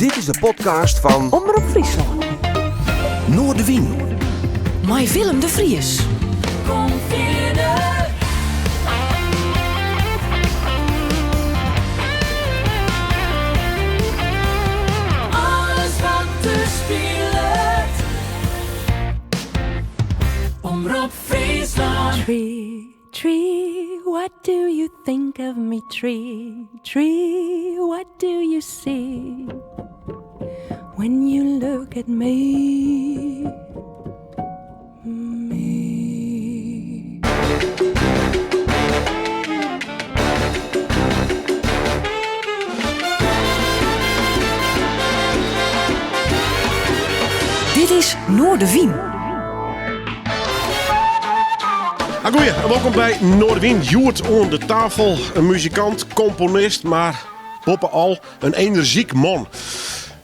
Dit is de podcast fan Omrop Fryslân. Noardewyn. Mei Willem de Vries. Kom fierder. Alles wat der spilet. Omrop Fryslân. Tree, tree, what do you think of me? Tree, tree, what do you see when you look at me? Me. Dit is Noardewyn. Goeie, en wolkom by Noardewyn. Hjoed oan de tafel in muzikant, komponist, mar boppe-al in enerzjyk man.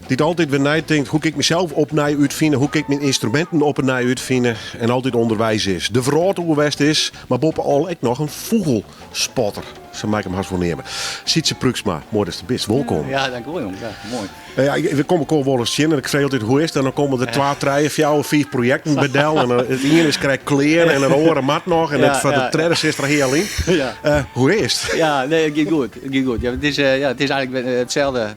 Dy't altyd wer neitinkt hoe kin ik mysels opnij útfine, hoe kin ik myn ynstruminten op 'e nij útfine en altyd ûnderweis is. De wrâld oer west is, mar boppe-al ek noch in fûgelspotter. Sa mei ik him hast wol neame. Sytze Pruiksma, moai datst der bist. Wolkom. Ja, dankjewol jong. Ja, moai. Ja, we komme elkoar wolris tsjin en ik freegje altyd hoe is it en dan komme der twa, trije, fjouwer, fiif projekten by del en it iene is krekt klear en it oare moat noch en it foar de tredde is der heal yn. Hoe is it? Ja, nee, it giet goed. It giet goed. Ja, it is, ja, it is eigentlik itselde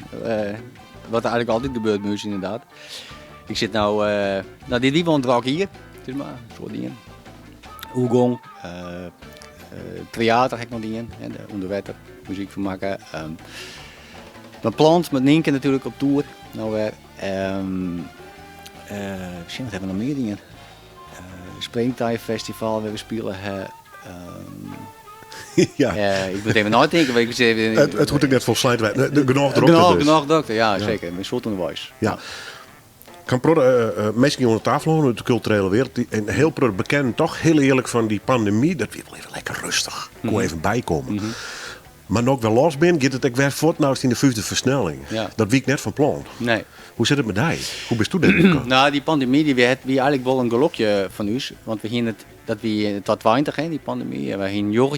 wat der eigentlik altyd gebeurt by ús ynderdaad. Ik sit no, no dit wie wol in drok jier, sis mar, in soad dien. Oergong, teater ha ik noch dien, hè, de ûnder wetter muzyk fan makke. Mijn plant met Nynke natuerlik op toer, no wer. Sjen, wat ha we noch mear dien? Springtij Festival wêr't we spile ha. Ja. Ik moat even neitinke. Want ik even, It hoecht ek net folslein te wêzen. Genôch drokte Genôch, dus. genôch drokte, ja, seker. Ik bin soad ûnderweis. Ja. Ik ha in protte minsken oan de tafel hân út de kulturele wereld. Dy, en hiel protte bekennen toch hiel earlik fan dy pandemy, dat wie wol even lekker rêstich. Koe even bykomme. Mar no't ik wer los bin, giet it ek wer fuort. No is it yn de fyfde fersnelling. Ja. Dat wie ik net fan plan. Nee. Hoe sit it mei dy? Hoe bisto dêr kaam? No, dy pandemy dy wie, wie eigentlik wol in gelokje fan ús. Want we hiene it, dat wie yn 2020, hè, dy pandemy. En wy hiene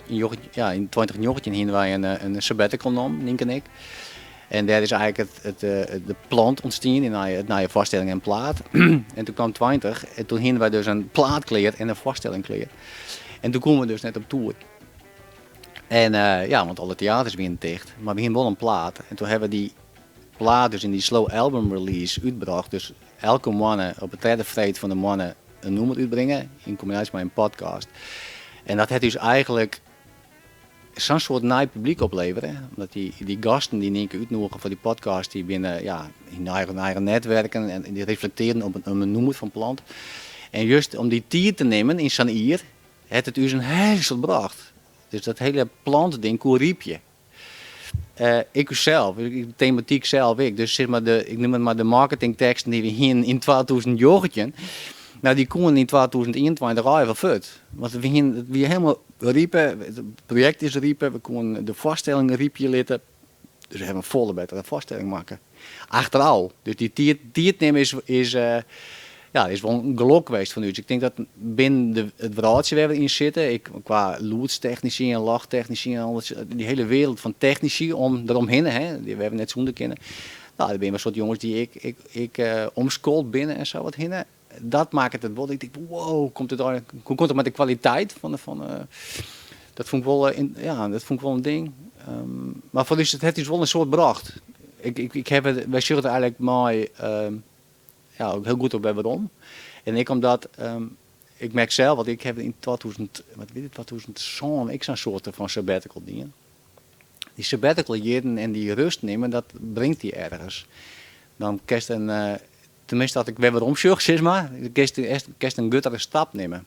ja, yn 2019 hiene wy in sabbatical nommen, Nynke en ik. En dêr is eigentlik it, de plant ûntstien, it nije foarstelling en plaat. En toen kaam 20 en toen hiene wy dus in plaat klear en in foarstelling klear. En toen koene we dus net op toer. En ja, want alle teaters wiene ticht, mar we hiene wol in plaat. En toen hawwe we dy plaat dus yn dy slow album release útbrocht. Dus elke moanne, op de tredde freed fan de moanne, in nûmer útbringe, yn kombinaasje mei in podcast. En dat hat ús eigentlik sa'n soart nij publyk oplevere. Omdat dy gasten dy't Nynke útnûge foar dy podcast, dy binne, ja, yn eigen netwerken en dy reflektearren op in nûmer fan Plant. En just om dy tiid te nimmen yn sa'n jier, hat it ús in hiel soad brocht. Dus dat hiele plantding koe rypje. Ik sels, de tematyk sels ek. Dus sis mar de, ik noem it mar de marketingteksten dy't we hienen yn 2019, no dy koenen yn 2021 al even fuort. Want we hienen, it wie hielendal ripe, it projekt is ripe, we koenen de foarstelling rypje litte. Dus we hawwe in folle bettere foarstelling makke. Achterôf. Dus dy tiid, tiid nimme is, is, ja, is wol in gelok west fan ús. Ik tink dat binnen de, it wrâldsje wêr't we yn sitte, ek kwa lûdstechnisy en ljochttechnisy en alles, dy hiele wereld fan technisy om deromhinne, hè, wêr't we net sûnder kinne. No, der binne wol in soad jonges dy't ek, ek, ek omskoald binne en sa wat hinne. Dat makket it wol, ik tink, wow, komt it eigentlik, hoe komt it mei de kwaliteit fan de, fan de, dat fûn ik wol, ja, dat fûn ik wol in ding. Mar foar ús, it hat ús wol in soad brocht. Ik, ik, ik haw it, wy sjogge it eigentlik mei, ja, ook hiel goed op wer werom. En ek omdat, ik merk sels, want ik haw yn 2000, wat wie it, 2007 ek sa'n soarte fan sabbatical dien. Dy sabbatical jierren en dy rêst nimme, dat bringt dy ergens. Dan kinst in, tenminste as ik wer werom sjoch, sis mar, kinst kinst in gruttere stap nimme.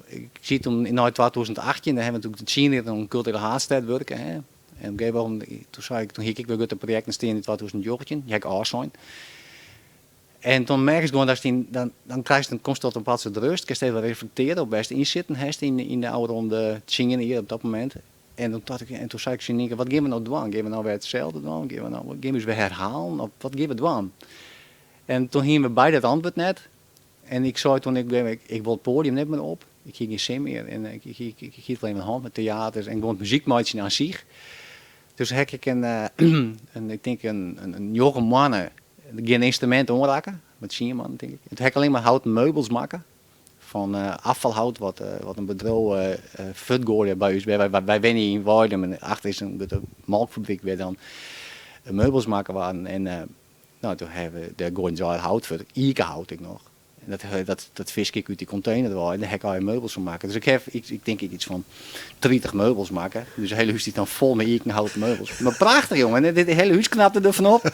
Ik siet toen nei 2018, dêr hawwe we natuerlik tsien jier oan Kulturele Haadstêd wurke. Hè. En op in gegeven momint, toen sei ik, toen hie ik ek wer grutte projekten stean yn 2019, dy ha ik ôfsein. En toen merkst gewoan datst yn, dan, dan krijst in, komst tot in bepaald soart rêst, kinst even reflektearje op wêr'tst yn sitten hast yn, yn de ôfrûne tsien jier op dat momint. En toen tocht ik, en toen sei ik tsjin Nynke, wat gean we no dwaan? Gean we no wer itselde dwaan? Gean we no, gean we ús wer herhalen? Of wat gean we dwaan? En toen hiene we beide it antwurd net. En ik sei toen, ik, ik, ik wol it poadium net mear op. Ik hie gjin sin mear. En ik, ik, ik, ik hie it wol even hân mei teaters en gewoan muzyk meitsjen oan sich. Dus ha ik in, in ik tink in, in njoggen moanne gjin ynstrumint oanrakke, mei tsien moannen tink ik. En toen ha ik allinne mar houten meubels makke, fan affalhout wat, wat in bedriuw fuortgoaide by ús. Wy, wy wenje yn Weidum en achter is in grutte molkfabryk wêr dan meubels makke waarden. En no, toen hawwe we, dêr goaiden se allegear hout fuort, ikehout ek noch. En dat, dat, dat fiske ik út dy kontener wei en dêr ha ik allegear meubels fan makke. Dus ik ha, ik, ik tink ik iets fan 30 meubels makke. Dus it hiele hús stiet dan fol mei ikenhouten meubels. Mar prachtich, jongen. En dit hiele hús knapte derfan op.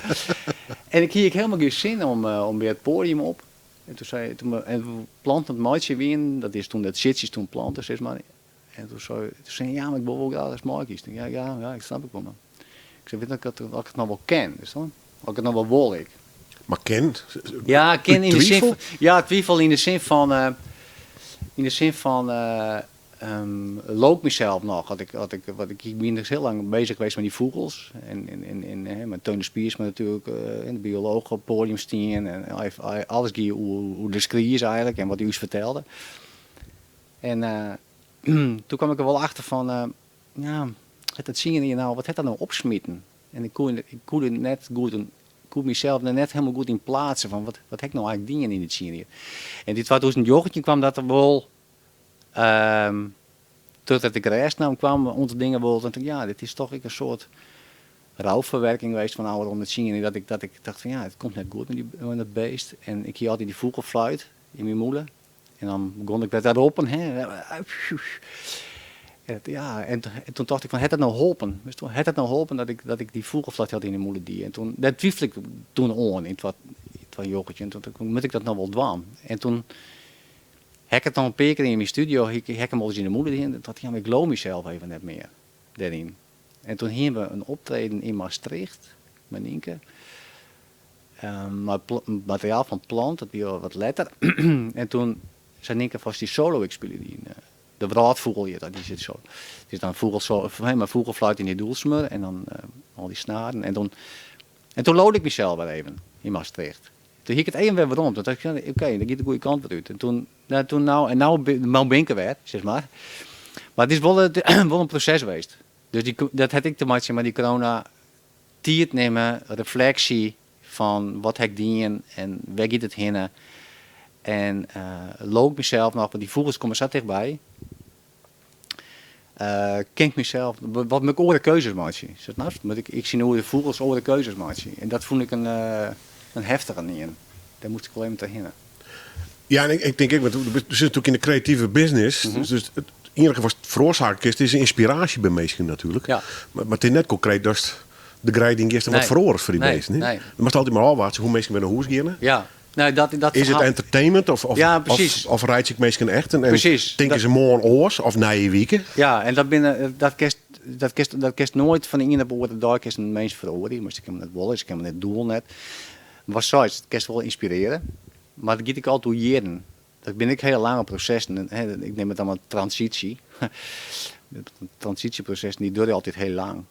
En ik hie ek hielendal gjin sin om, om wer it poadium op. En toen sei, toen, en we Plant oan it meitsjen wienen, dat is toen dat sitsjes toen planten, sis mar. En toen sei, toen sei ja, mar ik wol wol graach datst meigiest. Ja, ja, ja, ik snap ik wol, mar ik sei, wit net of ik it noch wol kin, witst wol? Of ik it noch wol wol ek. Mar kin? Ja, kin yn de sin Twivel? Ja, twivel yn de sin fan, yn de sin fan, Leau ik mysels noch, at ik, at ik, wat ik, ik bin dus hiel lang bezich west mei dy fûgels en, en, en, en mei Teun de Spiersma natuerlik, de biolooch op it poadium stien en alles gie oer, oer de skries eigenlik en wat dy ús fertelde. En toen kwam ik der wol achter fan, ja, hat dat tsien jier nou, wat hat dat no opsmiten? En ik koe, ik koe der net goed in, koe mysels der net hielendal goed yn pleatse fan wat, wat ha ik no eigenlik dien yn dy tsien jier. En yn 2019 kwam dat der wol Trochdat ik rêst naam kwam oantal dingen wol, dan tocht ik ja, dit is toch ek in soart rouferwerking west fan ôfrûne tsien jier. Dat ik, dat ik tocht fan ja, it komt net goed mei dy, mei dat beest. En ik hie altyd dy fûgelfluit yn myn mûle. En dan begûn ik wer te roppen, hè. En ja, en toen tocht ik fan, hat dat no holpen? Witst wol, hat dat no holpen dat ik, dat ik dy fûgelfluit hieltyd yn 'e mûle die? En toen, dêr twifele ik toen oan yn 2019. Toen tocht ik, moat ik dat no wol dwaan? En toen Ha ik it noch in pear kear yn myn studio, ha ik him wolris yn 'e mûle dien, toen tocht ik, ja, mar ik leau mysels even net mear dêryn. En toen hiene we in optreden yn Maastricht, mei Nynke, mei materiaal fan Plant, dat wie al wat letter. En toen sei Nynke, foarst dy solo ek spylje, dy de wrâldfûgel hjit dat, dy sit solo. It is dan fûgel, mei fûgelfluit yn dy dûlsmer en dan al dy snaren. En toen, en toen leaude ik mysels wer even yn Maastricht. Toen hie ik it even wer werom. Toen tocht ik, oké, dat giet de goede kant wer út. En toen, nou, toen nou, en nou, nou bin ik der wer, sis mar. Mar it is wol, wol in proses west. Dus dy, dat hat ek te meitsjen mei dy corona. Tiid nimme, refleksje fan wat ha ik dien en wêr giet it hinne. En leau ik mysels noch, want dy fûgels komme sa tichtby. Kin ik mysels, wat moat ik oare keuzes meitsje? Snapst? Moat ik, ik syn oer de fûgels oare keuzes meitsje. En dat fûn ik in, in heftige ien. Dêr moast ik wol even trochhinne. Ja, en ik tink ek, want do sitst natuerlik yn de kreative business. Dus it iennige watst feroarsaakje kinst is ynspiraasje by minsken natuerlik. Mar it is net konkreet datst de greid yn giest en wat feroaret foar dy minsken. Nee. Do moatst altyd mar ôfwachtsje hoe minsken wer nei hûs geane. Ja. Nee, dat, dat Is it verhaal- entertainment of, of, Ja, precies. of, of reitsje ik minsken echt? En, en Precies. tinke Dat- se moarn oars of nije wike? Ja, en dat binne, dat kinst, dat kinst, dat kinst noait fan de iene op de oare dei kinst in mins feroarje. Mar se kinne net wolle, se kinne net doel net. Wat seist, it kinst wol ynspirearje, mar it giet ek altyd oer jierren. Dat binne ek hiele lange prosessen. En, hè, ik neam it dan mar transysje. Transysjeprosessen dy duorje altyd hiel lang.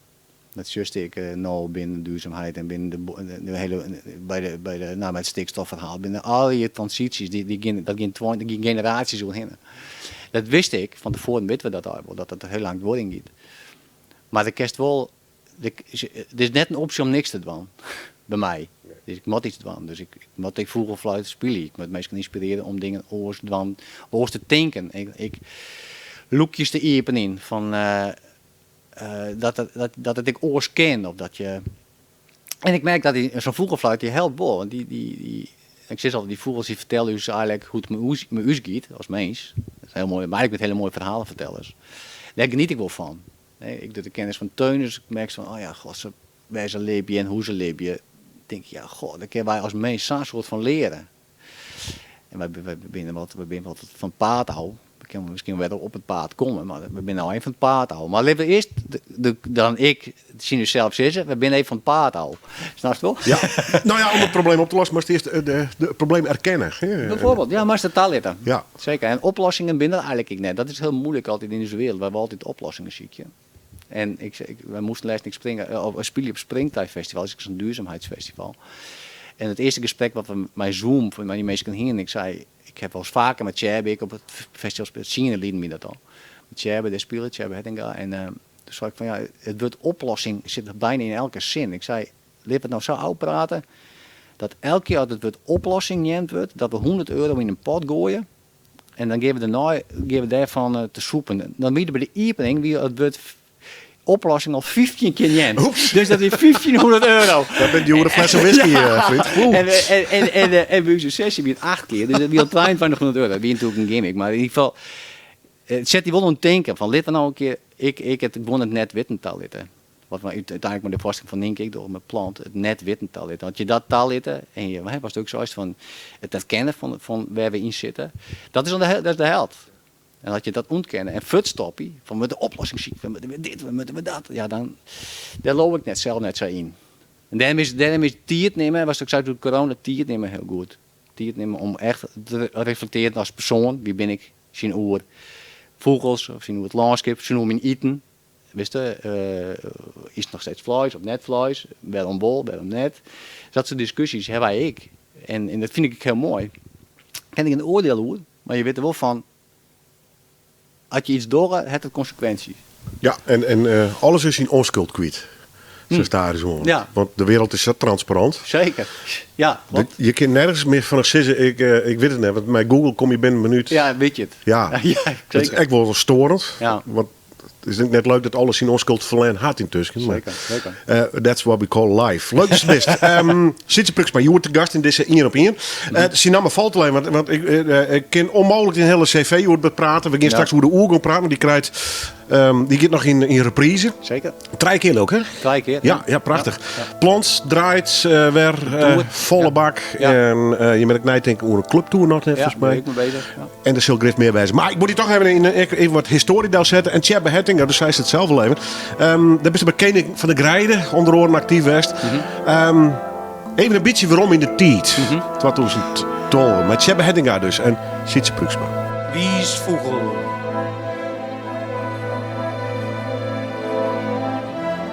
Dat sjochst ek no binnen duurzaamheid en binnen de, de hele, by de, by de, nou, mei it stikstofferhaal, binne al dy transysjes, dy, dy gean, dat gean tweintich, gean generaasjes oerhinne. Dat wist ik, fan tefoaren witte we dat al wol, dat dat hiel lang duorjen giet. Mar do kinst wol, de, it is net in opsje om niks te dwaan, by my. Dus ik moat iets dwaan, dus ik, ik moat ek fûgelfluit spylje, ik moat minsken ynspirearje om dingen oars te dwaan, oars te tinken. Ik, ik lûkjes te iepenjen fan, dat, dat, dat it ek oars kin. Of dat je... En ik merk dat dy, sa'n fûgelfluit, dy helpt wol. Want dy, dy, dy, ik sis altyd, dy fûgels dy fertelle ús eigenlik hoe't it mei ús, mei ús giet as mins. Dat is hiel moai, mar eigenlik binne it hiele moaie ferhalefertellers. Dêr geniet ik wol fan. Nee, ik doch de kennis fan Teunus, ik merk fan, oh ja, god, se, wêr se libje en hoe se libje. Tink ik, ja, god, dêr kinne wy as mins sa'n soart fan leare. En wy, wy binne wat, wy binne wat fan it paad ôf. We kinne miskien wer op it paad komme, mar we binne no even fan it paad ôf. Mar litte we earst de, dan ik tsjin ússels sizze, we binne even fan it paad ôf. Snapst wol? Ja. Nou ja, om it probleem op te lossen, moatst earst de, de, it probleem erkenne. Hè? Bijvoorbeeld, ja, moatst it talitte. Ja. Seker. En oplossingen binne der eigenlik ek net. Dat is hiel moeilik altyd yn ús wereld, wy wolle altyd oplossingen sykje. En ik, ik, wy moasten lêsten ek springe, of spylje op Springtij-festival, dat is ek sa'n duurzaamheidsfestival. En it earste gesprek wat we mei Zoom mei dy minsken hienen, ik sei, ik ha wolris faker mei Tsjerbe ek op it festival spile, tsien jier lyn wie dat al. Mei Tsjerbe dêr spile, Tsjerbe Hettinga. En Toen sei ik fan ja, it wurd oplossing sit byna yn elke sin. Ik sei, lit it no sa ôfprate dat elke kear as it wurd oplossing neamd wurdt, dat we 100 euro yn in pot goaie en dan gean we dêrnei gean we dêrfan te sûpen. Dan wie der by de iepening wie it wurd oplossing al 15 kear neamd. Dus dat wie 1500 euro. Dat binne djoere flessen whisky, vriend. Oeh. En by ús sesje wie it 8 kear, dus dat wie al 2200 euro. Dat wie natuerlik in gimmick, mar yn ieder gefal, it set dy wol oan it tinken fan lit we no in kear, ik it gewoan it net witten talitte. Wat we úteinlik mei de foarstelling fan Nynke ek dogge mei Plant, it net witten talitte. As je dat talitte en je, hè, watst ek seist, fan it erkennen fan wêr we yn sitte, dat is al de, dat is de helt. En as je dat ûntkenne en fuortstopje, fan we moatte oplossing sykje, we moatte wer dit, we moatte wer dat, ja dan, dêr leau ik net sels net sa yn. En dêrom is, dêrom is tiid nimme, watst ek seist oer corona, tiid nimme hiel goed. Tiid nimme om echt te reflektearjen as persoan, wie bin ik, tsjinoer fûgels, of tsjinoer it lânskip, tsjinoer myn iten. Witst, is it noch steeds fleis of net fleis? Wêrom wol, wêrom net? Dat soart diskusjes hawwe wy ek. En dat fyn ik ek hiel moai. Kin ik in oardiel oer, mar je witte wol fan, as je iets dogge, hat it konsekwinsjes. Ja, en alles is syn onskuld kwyt. Sa stadichoan. Ja. Want de wereld is sa transparant. Seker, ja. Want Je kin nergens mear fan sizze, ik wit it net, want mei Google komme je binnen in minuut. Ja, wit je it. Ja. Ja, Dat is seker. ek wol storend. Ja. Want it is net leuk dat alles syn onskuld ferlern hat yntusken. Maar, Seker, seker. That's what we call life. Leuk datst der bist. Sytse Pruiksma, hjoed te gast yn dizze Ien op Ien. Syn namme falt al even, want ik kin ûnmooglik dyn hiele CV oer beprate. We gean straks oer de oergong praten, want dy krijt, dy giet noch yn reprise. Seker. Trije kear leau ik, hè? Trije kear. Ja, ja, prachtich. Plant draait wer folle bak. En je moat ek neitinke oer in clubtour noch net, Ja, folgens my. bin ik mei bezich. Ja. En der sil grif mear wêze. Mar ik moat dy toch even, even wat histoarje delsette. En Tsjêbbe Hettinga, do seist it sels al even. Dêr bist by Kening fan de Greide ûnder oaren aktyf west. Even in bytsje werom yn de tiid. 2012. Mei Tsjêbbe Hettinga dus en Sytse Pruiksma. Wiisfûgel.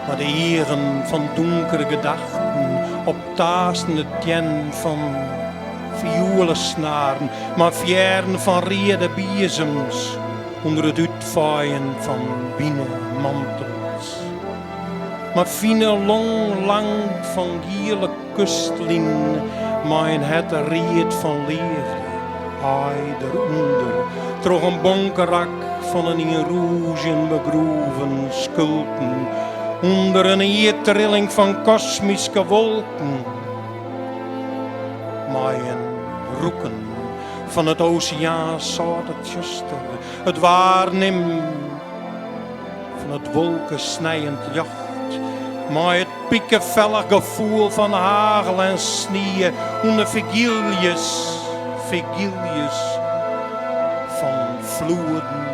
Mei de eagen fan dûnkere gedachten op taastende teannen fan fioelesnaren, mei fearren fan reade biezems ûnder it útfaaien fan wine mantels. Mei fine long lang fan giele kustlyn, mei in hert read fan leafde, aai derûnder, troch in bonkerak fan in yn rûzjen begroeven skulpen, ûnder in ierdtrilling fan kosmyske wolken. Mei in rûken fan it oseaan sâlte tsjuster, it waarnimmen fan it wolkesnijend ljocht, mei it pikefellich gefoel fan hagel en snie ûnder figyljes, figyljes fan floeden.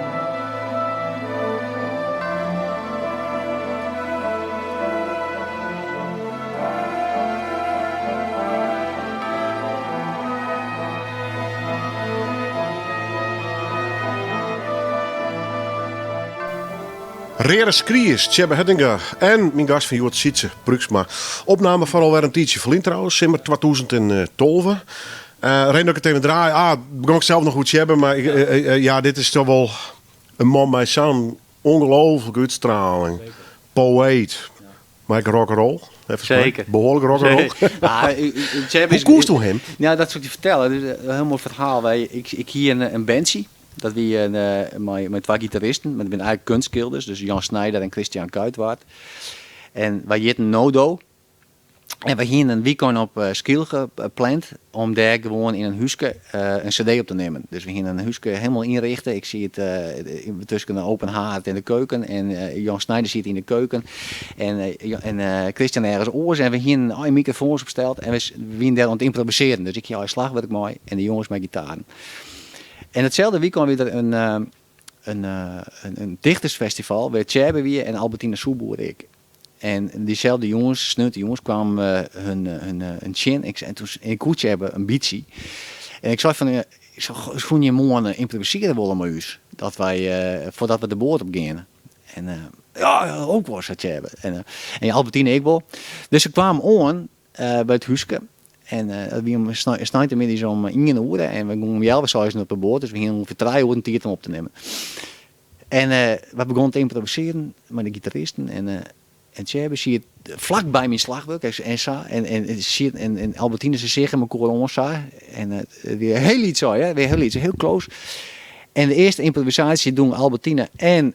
Reade Skries, Tsjêbbe Hettinga en myn gast fan hjoed Sytse Pruiksma. Opname fan alwer in tiidsje ferlyn trouwens, simmer 2012. Reden dat ik it even draai, ah, begûn ik sels noch oer Tsjêbbe, mar ik, ja, dit is toch wol in man mei sa'n ongelooflike útstraling. Poëet. Mar ek rock'n'roll. Seker. Behoarlik rock'n'roll. Hoe koesto him? Ja, dat sil ik dy fertelle. Dat is in hiel moai ferhaal. Wy, ik hie in bandsje. Dat wie in, mei twa gitaristen, mar dat binne eigentlik keunstskilders, dus Jan Snijder en Christian Kuitwaard. En wy hjitten Nodo. En wy hiene in wykein op Skylge pland om dêr gewoan yn in húske in cd op te nimmen. Dus we hiene in húske hielendal ynrichte. Ik siet tusken de open haard en de keuken en Jan Snijder siet yn de keuken en Christian ergens oars. En we hiene allegear mikrofoans opsteld en we wiene dêr oan it ymprovisearjen. Dus ik hie allegear slachwurk mei en de jonges mei gitaren. En itselde wykein wie der in dichtersfestival wêr't Tsjêbbe wie en Albertina Soepboer ek. En dyselde jûns, sneontejûns, kwaam hun tsjin. Ik, en toen, ik koe Tsjêbbe in bytsje. En ik sei fan, ik sei, goh, soene jim moarn ymprovisearje wolle mei ús? Dat wy, foardat we de boat op geane. En ja, ja, ook wol, sei Tsjêbbe. En Albertine ek wol. Dus se kwamen oan by it húske. En dat wie om sneintemiddeis om ien oere. En we gongen om healwei seizen op de boat. Dus we hiene ûngefear trije oeren tiid om op te nimmen. En wy begûnen te ymprovisearjen mei de gitaristen en en Tsjêbe siet flak by myn slachwurk en sa en en siet en en Albertine se seagen mekoar oan sa en it wie hiel lyts hè, wie hiel lyts, hiel close. En de earste ymprovisaasje doen Albertine en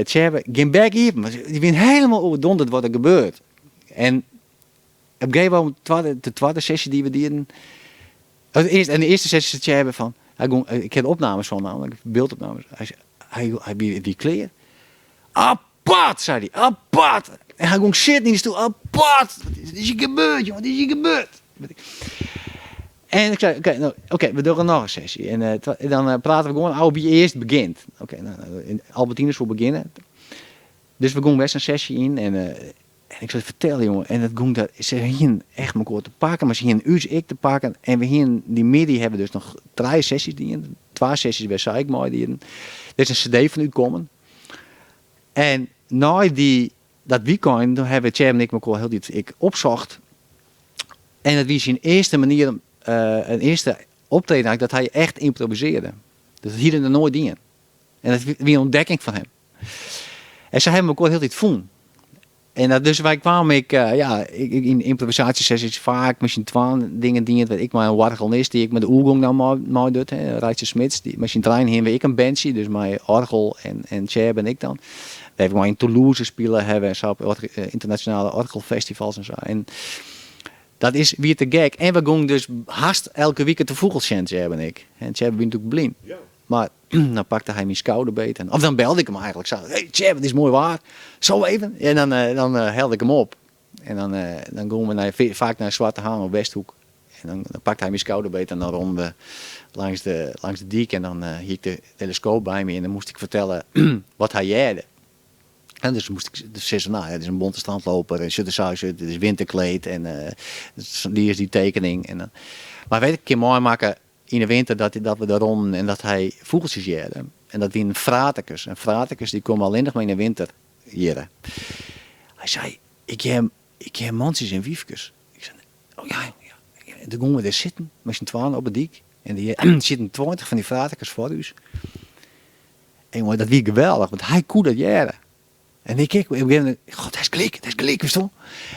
Tsjêbe gjin bek iepen, want dy wiene helemaal oerdonderd wat der gebeurt. En op in gegeven momint, twadde, de twadde sesje dy't we dienen, en de earste sesje sei Tsjêbe fan, hy gong, ik ha der opnames fan namelijk, byldopnames, hy, hy, hy wie, wie klear. Apart, sei hy, apart! En hy gong sitten yn de stoel, apart! Wat is hjir gebeurd, jonge, wat is hjir gebeurd? En ik sei, oké, no, oké, we dogge noch in sesje. En eh, dan eh, prate we gewoan ôf wie earst begjint. Oké, no, Albertine soe begjinne. Dus we gongen wer sa'n sesje yn en, eh, en ik sil fertelle, jonge, en it gong dat, se hienen echt mekoar te pakken, mar se hienen ús ek te pakken. En we hienen, dy middei hawwe we dus noch trije sesjes dien. Twa sesjes wêr sy ek meidienen. Der is in cd fan útkommen. En nei dy, dat wykein, doe hawwe Tsjêbe en ik mekoar hieltyd ek opsocht. En it wie syn earste manier, in earste optreden eigentlik, dat hy echt ymprovisearde. Dus dat hie er noch noait dien. En dat wie in ûntdekking foar him. En sa hawwe we mekoar hieltyd fûn. En dat, dus wy kwamen ek, ja, yn ymprovisaasjesessies faak mei syn twaen dingen dien. Ik mei in oargelnist dy't ek mei de oergong dan meidocht, Reitse Smits. Mei syn trijen hiene we ek in bandsje, dus mei oargel en Tsjêbe en ik dan. Wêr we mei yn Toulouse spile hawwe en sa op ynternasjonale oargelfestivals en sa. En dat is, wie te gek. En we gongen dus hast elke wike te fûgels sjen, Tsjêbe en ik. En Tsjêbe wie natuerlik blyn. Mar dan pakte hy myn skouder beet en, of dan belde ik him eigentlik sa, hey Tsjêbe, it is moai waar, zo even? En dan, dan helle ik him op. En dan, dan gongen we nei, faak nei Swarte Haan of Westhoek. En dan, dan pakte hy myn skouder beet en dan rûnen we langs de, langs de dyk en dan hie ik de teleskoop by my en dan moast ik fertelle wat hy hearde. En dus moast ik sizze, no, it is in bonte strandloper en sjoch sa, it is winterkleed en dy is dy tekening. En dan, mar weet ik, kin meimakke Yn de winter dat dat we der rûnen en dat hy fûgeltsjes hearde. En dat wienen fraterkes. En fraterkes dy komme allinnich mar yn de winter hjirre. Hy sei, ik hear, ik hear mantsjes en wyfkes. Ik sei, oh ja, ja. En toen gongen we dêr sitten mei syn twaen op de dyk. En der sieten 20 fan dy fraterkes foar ús. En jonge, dat wie geweldich, want hy koe dat hearre. En ik ek, op een gegeven moment, god, dat is gelyk, dat is gelyk, witsto?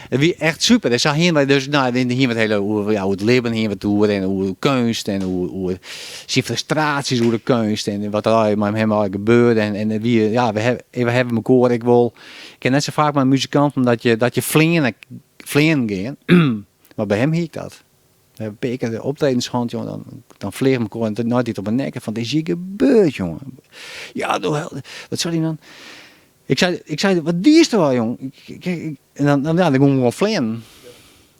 It wie echt super. En sa hiene wy dus, no, hiene we it hiele oer, ja, oer it libben hiene we it oer en oer keunst en oer, oer syn frustraasjes oer de keunst en wat der allegear mei him allegear gebeurde. En, en it wie, ja, we hawwe, we hawwe mekoar ek wol, ik ken net sa faak mei muzikanten dat je, dat je fleane, fleanen gean, mar by him hie ik dat. We hawwe in pear kear optredens hân, jonge, dan, dan fleach mekoar en neitiid op 'e nekke fan, wat is hjir gebeurd, jonge? Ja, do, wat sei dy dan? Ik sei, ik sei, wat diest al, jong? En dan, dan, ja, dan gong we gewoan fleanen.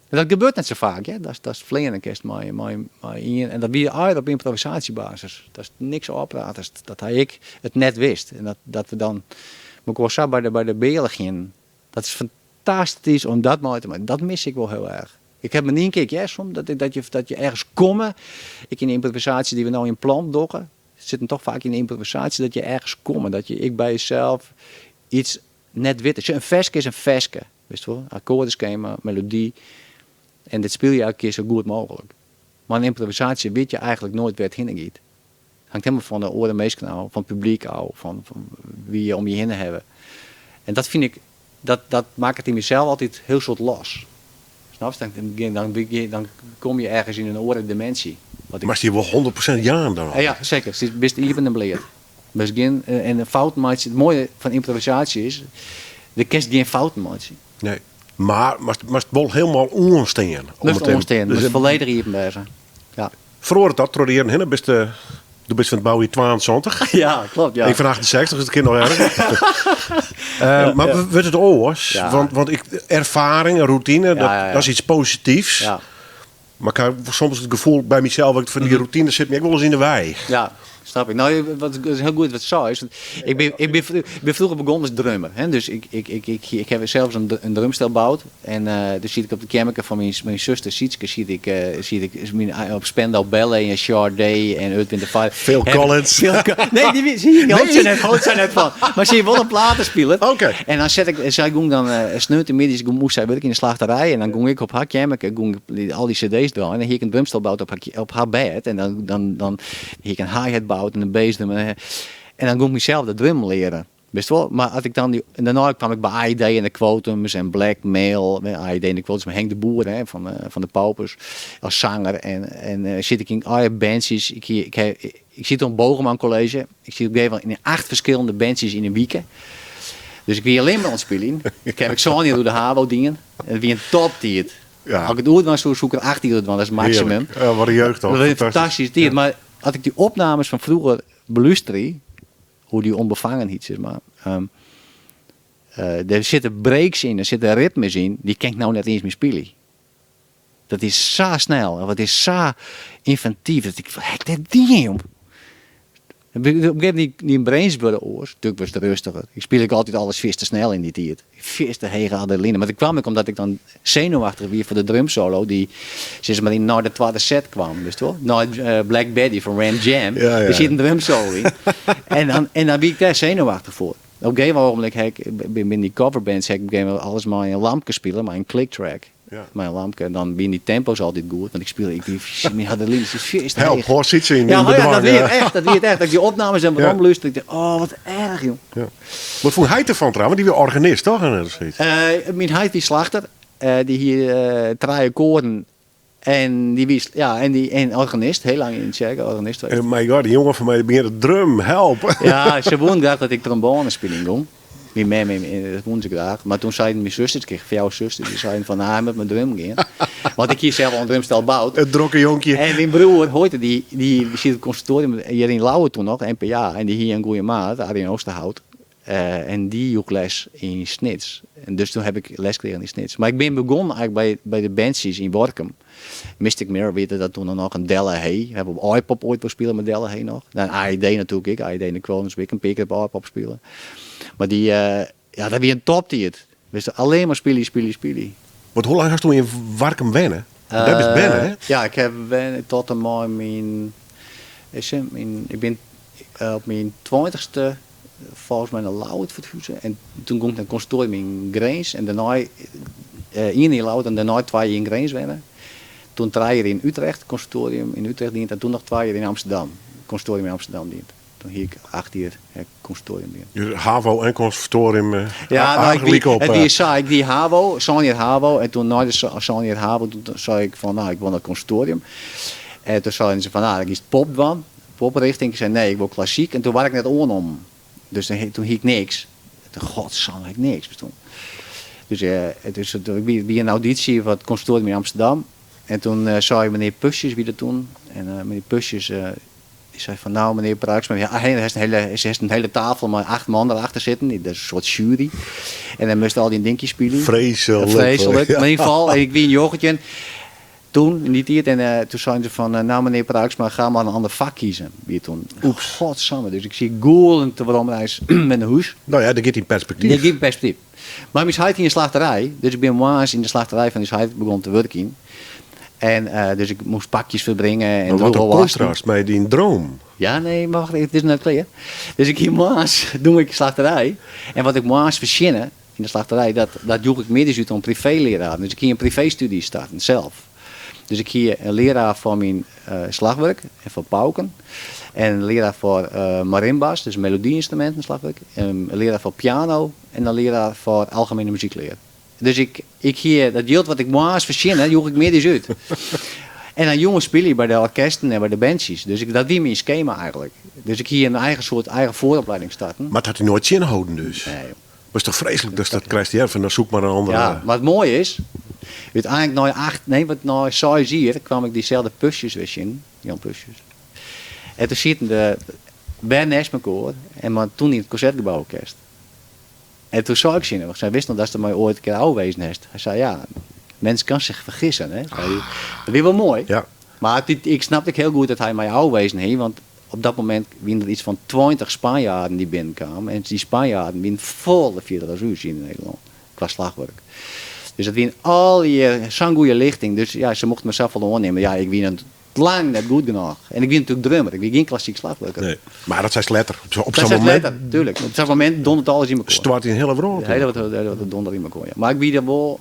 En dat gebeurt net sa faak, hè? Dat, dat fleane kinst mei, mei, mei ien. En dat wie eigentlik op ymprovisaasjebasis. Dat is niks ôfpraat, dat hy ek it net wist. En dat, dat we dan mekoar sa by de, by de beale gienen. Dat is fantastysk om dat mei te meitsjen. Dat mis ik wol hiel erch. Ik ha mar ien kear heard soms, dat, dat, je, dat je ergens komme. Ek yn de ymprovisaasje dy't we no yn plan dogge, sit him toch faak yn de ymprovisaasje dat je ergens komme. Dat je ek by jesels iets net witte. Sjoch, in ferske is in ferske, witst wol. Akkoardeskema, melody. En dit spylje je elke kear sa goed mooglik. Mar in ymprovisaasje wit je eigentlik noait wêr't it hinne giet. Hangt helemaal fan de oare minsken ôf, fan it publyk ôf, fan, fan wie je om je hinne hawwe. En dat fyn ik, dat, dat makket yn mysels altyd hiel soad los. Snapst? Dan, dan, dan kom je ergens yn in oare diminsje. Wat ik... Moatst dy wol 100% jaan dan? Ja, seker. Bist iepen en bleat. Bist gjin, en fouten meitsje. It moaie fan ymprovisaasje is, do kinst gjin fouten meitsje. Nee, mar moatst wol hielendal oanstean. Moatst oanstean, moatst folledich iepen wêze. Ja. Feroaret dat troch de jierren hinne? Bist, do bist fan it boujier 72. Ja, klopt. Ja. Ik fan 68, dus it kin noch erger. uh, mar wurdt it oars? Ja. Want, want ik, erfaring, rûtine, dat, dat is iets posityfs. Ja. Mar ik ha soms it gefoel by mysels, fan dy rûtine sit my ek wolris yn de wei. Ja, snap ik. No, wat is hiel goed wat seist. Want ik bin, ik bin, bin froeger begûn as drummer. Hè? Dus ik, ik, ik, ik, ik ha sels in, in drumstel boud. En uh, dus siet ik op de keammerke fan myn, myn suster Sietske, siet ik, uh, siet ik myn, op Spandau Ballet en Sade en Earth, Wind Fire. Phil Collins. Phil nee, die, zie je, nee. net, hâldt sy net fan. Mar sy wol in platespieler. Oké. En dan set ik, sy gong dan, uh, sneontemiddeis moast sy wurkje yn de slachterij en dan gong ik op har keammerke, gong ik al dy cd's draaien. En dan hie ik in drumstel boud op har, op har bêd en dan, dan, dan hie ik in hi-hat boud en in bassdrum. En dan gie ik mysels de drum learen. Witst wol, mar as ik dan dy, en dêrnei kwam ik by AID en de Quotums en Blackmail, AID en de Quotums mei Henk de Boer hè, fan, fan de Paupers, as sanger. En, en sit ik yn allegear bandsjes. Ik, hie, ik, ik siet oan Bogerman College. Ik siet op een gegeven moment yn acht ferskillende bandsjes yn in wike. Dus ik wie allinne mar oan it spyljen. Ik ha ek sân jier oer de HAVO dien. En it wie in toptiid. Ja. As ik it oerdwaan soe, soe ik der acht jier oer dwaan. Dat is it maksimum. Hearlik. Ja, wat in jeugd toch? Dat wie in fantastyske tiid. Mar as ik dy opnames fan froeger belústerje, oer dy ûnbefangenheid, sis mar. Der sitte breaks yn, der sitte ritmes yn, dy kin ik no net iens mear spylje. Dat is sa snel en dat is sa ynventyf. Dat ik, wat ha ik dêr dien, jong? Op in gegeven moment dyn brains wurde oars. Natuerlik wurdst rêstiger. Ik spile ek altyd alles fierste snel yn dy tiid. Fierste hege adrenaline. Mar dat kwam ek omdat ik dan senuwachtich wie foar de drumsolo dy't sis mar yn nei de twadde set kwam, witst wol? Nei Black Betty fan Ram Jam, der siet in drumsolo yn. En dan, en dan wie ik dêr senuwachtich foar. Op in gegeven ogenblik ha ik binnen dy coverbands ha ik op in gegeven momint alles mei in lampke spile, mei in clicktrack. Mei in lampke. En dan wiene dy tempo's altyd goed, want ik spile, ik wie, myn adrenaline siet fierste Help, heech. hoor, sit se yn Ja, in oh ja, dat bedwang, wie ja. it echt, dat wie it echt. Dat ik dy opnames dan werom lústere, ik dacht, oh wat erch jong. Ja. Wat fûn heit derfan trouwens? Want dy wie organist, toch? En dat soiets. Myn heit wie slachter. Dy hie trije koaren en dy wie, ja, en dy, en organist, hiel lang yn de tsjerke organist west. En my god, dy jonge fan my dy begjint te drum, help! Ja, se woenen graach dat ik trombône spyljen gong. Myn mem en dat woenen se graach. Mar toen seiden myn susters, ik krige fjouwer susters, dy seiden fan, nah, hy moat mar drum gean. Want ik hie sels al in drumstel boud. It drokke jonkje. En myn broer, hoort dy, dy siet op it konservatorium hjir yn Ljouwert toen noch, NPA, en dy hie in goeie maat, Arjen Oosterhout. En dy joech les yn Snits. En dus toen heb ik les krigen yn Snits. Mar ik bin begûn eigentlik by, by de bandsjes yn Workum. Mystic Mirror wie dat toen noch en Della Hey. We hawwe op Aaipop oait wol spile mei Della Hey noch. En AED natuerlik ek. AED en de Quotums ek in pear kear op Aaipop spile. Mar dy, ja, dat wie in toptiid. Wist allinne mar spylje, spylje, spylje. Want hoe lang hast doe yn Warkum wenne? Dêr bist berne, hè? Ja, ik haw wenne tot en mei myn, is het, myn, ik bin op myn tweintichste folgens my nei Ljouwert ferhuze en toen gong ik nei it konservatorium yn Grins en dêrnei ien jier yn Ljouwert en dêrnei twa jier yn Grins wenne. Toen trije jier yn Utrecht, konservatorium yn Utrecht dien en toen noch twa jier yn Amsterdam, konservatorium yn Amsterdam dien. Toen hie ik acht jier konservatorium dien. Dus HAVO en konservatorium Ja, no, ik aardich wie, op. it wie sa, ik die HAVO, sân jier HAVO en toen nei de sân jier HAVO toen sei ik fan, no, ik wol nei it konservatorium. En toen seiden se fan, no, dan giest pop dwaan. Poprichting, ik sei nee, ik wol klassyk en toen waard ik net oannommen. Dus toen hie ik niks. Toen, godsamme, hie ik niks. Dus, dus ik wie by in audysje foar it konservatorium yn Amsterdam en toen sei menear Pusjes, wie dat toen, en menear Pusjes dy sei fan nou menear Pruiksma, hy hast in hiele, hast in hiele tafel mei acht man derachter sitten, dat is in soart sjuery. En dan moast al dyn dinkjes spylje. Freeslik. Freeslik. Mar yn ieder gefal, ik wie njoggentjin. Toen, yn dy tiid, en toen seinen se fan, nou menear Pruiksma, ga maar een ander vak kiezen. Wie toen. Oeps. Godsamme, dus ik siet gûlend te weromreis mei nei hûs. Nou ja, dat giet yn perspektyf. Dat giet yn perspektyf. Mar myn heit hie in slachterij, dus ik bin moarns yn de slachterij fan ús heit begûn te wurkjen. En dus ik moast pakjes ferbringe en Mar wat in drûge wassen. kontrast mei dyn droom. Ja, nee, mar wacht, it is net klear. Dus ik hie moarns, doe ik slachterij. En wat ik moarns fertsjinne, Yn de slachterij, dat dat joech ik middeis út oan priveeleararen. Dus ik hie in priveestudie starten, sels. Dus ik hie in learaar foar myn slachwurk en foar pauken. En in learaar foar marimba's, dus melodie-ynstruminten, slachwurk. En in learaar foar piano en in learaar foar algemene muzyklear. Dus ik ik hie dat jild wat ik moarns fertsjinne, joech ik middeis út. En dan jûns spylje by de orkesten en by de bandsjes. Dus ik, dat wie myn skema eigentlik. Dus ik hie in eigen soart eigen foaropleiding starten. Mar it hat dy noait tsjinholden dus? Nee, joh. Mar is toch freeslik datst dat krijst hear fan dan soek mar in andere. Ja, mar it moaie is, úteinlik nei acht, nee wat nei seis jier kwam ik dyselde Pusjes wer tsjin, Jan Pusjes. En toen sieten de wer neist mekoar en mar toen yn it Konsertgebouworkest. En toen sei ik tsjin him, ik sei, wist noch datst my oait in kear ôfwezen hast? Hy sei, ja, mens kan zich vergissen, hè. Sei hy. Dat wie wol moai. Ja. Mar ik snapte ek hiel goed dat hy my ôfwezen hie, want Op dat momint wienen der iets fan 20 Spanjaarden dy't binnenkamen en dy Spanjaarden wienen folle fierder as ús yn Nederlân kwa slachwurk. Dus dat wienen allegear sa'n goede lichting, dus ja, se mochten mar safolle oannimme. Ja, ik wie lang net goed genôch. En ik wie natuerlik drummer, ik wie gjin klassyk slachwurker. Nee, mar dat seist letter. Op Dat sa'n seist momint letter, tuerlik. Op sa'n momint dondert alles yn mekoar. Stoart dyn hiele wrâld De hiele, de hiele dondert yn mekoar, ja. Mar ik wie der wol,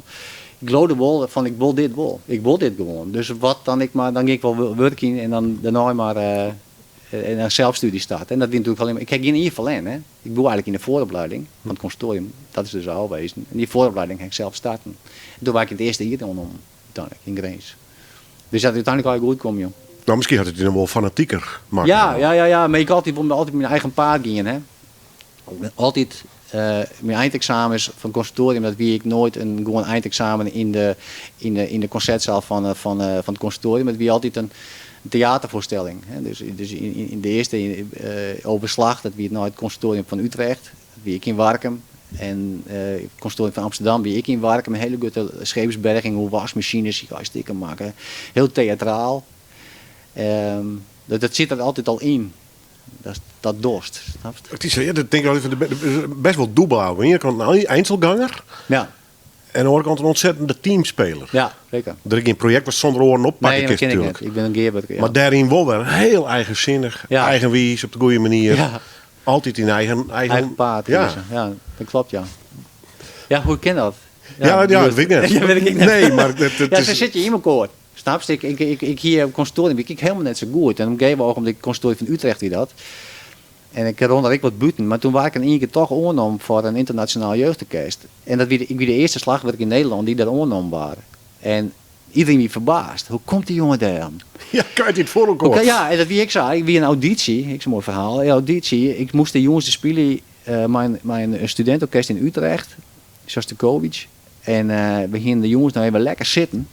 ik leaude wol fan ik wol dit wol. Ik wol dit gewoan. Dus wat dan ek mar, dan gean ik wol wurkjen en dan dêrnei mar. En dan zelfstudie starten. En dat wie natuerlik allinne, ik ha gjin jier ferlern, hè. Ik woe eigenlik yn de vooropleiding fan it konservatorium, dat is dus ôfwezen. En dy vooropleiding ha ik zelf starten. En doe waard ik yn it earste jier oannommen, úteinlik, yn Grins. Dus dat is úteinlik allegear goed kommen, jong. No, miskien hat it dy noch wol fanatiker makke. Ja, ja, ja, ja, mar ik altyd wol altyd myn eigen paad gien, hè. Altyd, myn eindeksamens fan it konservatorium, dat wie ek noait in gewoan eindeksamen yn de, yn de, yn de konsertsaal fan, fan, fan it konservatorium. It wie altyd in teaterfoarstelling. Hè. Dus, dus yn, yn de earste overslag, dat wie nei it konservatorium fan Utrecht, dat wie ek yn Warkum. En it konservatorium fan Amsterdam wie ek yn Warkum, in hiele grutte scheepsberging, oer wasmasines, dy ha stikken makke. Hiel teatraal. Dat sit der altyd al yn. Dat, dat dochst, snapst? It is, ja, dat tink ik altyd fan, best wol dûbel. Oan de iene kant in einzelganger. Ja. En oan de oare kant in ontzettende teamspeler. Ja, zeker. Der is gjin projekt wat sûnder oaren oppakke Nee, dat kinst kin ik natuerlik. net. Ik bin in gearwurker, ja. Mar dêryn wol wer hiel eigensinnich, Ja. eigenwiis, op de goede manier. Ja. Altyd dyn eigen, eigen, Eigen paad Ja. kiezen. Ja, dat klopt, ja. Ja, hoe kin dat? Ja, ja, dat wit ik net. Ja, wit ik net. Nee, mar it, it Ja, is... sa sitte je yn elkoar. Snapst? Ik, ik, ik, ik hie op konservatorium wie ik hielendal net sa goed. En op in gegeven ogenblik, konservatorium fan Utrecht wie dat. En ik rûn der ek wat bûten, mar toen waard ik in ien kear toch oannommen foar in ynternasjonaal jeugdorkest. En dat wie de, ik wie de earste slachwurker yn Nederlân dy't dêr oannommen waard. En iderien wie ferbaasd. Hoe komt dy jonge dêr? Ja, krijt hy it foar elkoar? Oké, ja, en dat wie ek sa. Ik wie in audysje, ek sa'n moai ferhaal. In audysje, ik moast de jûns spylje mei, mei in studinteorkest yn Utrecht, Sjostakovitsj. En we hiene de jûns noch even lekker sitten.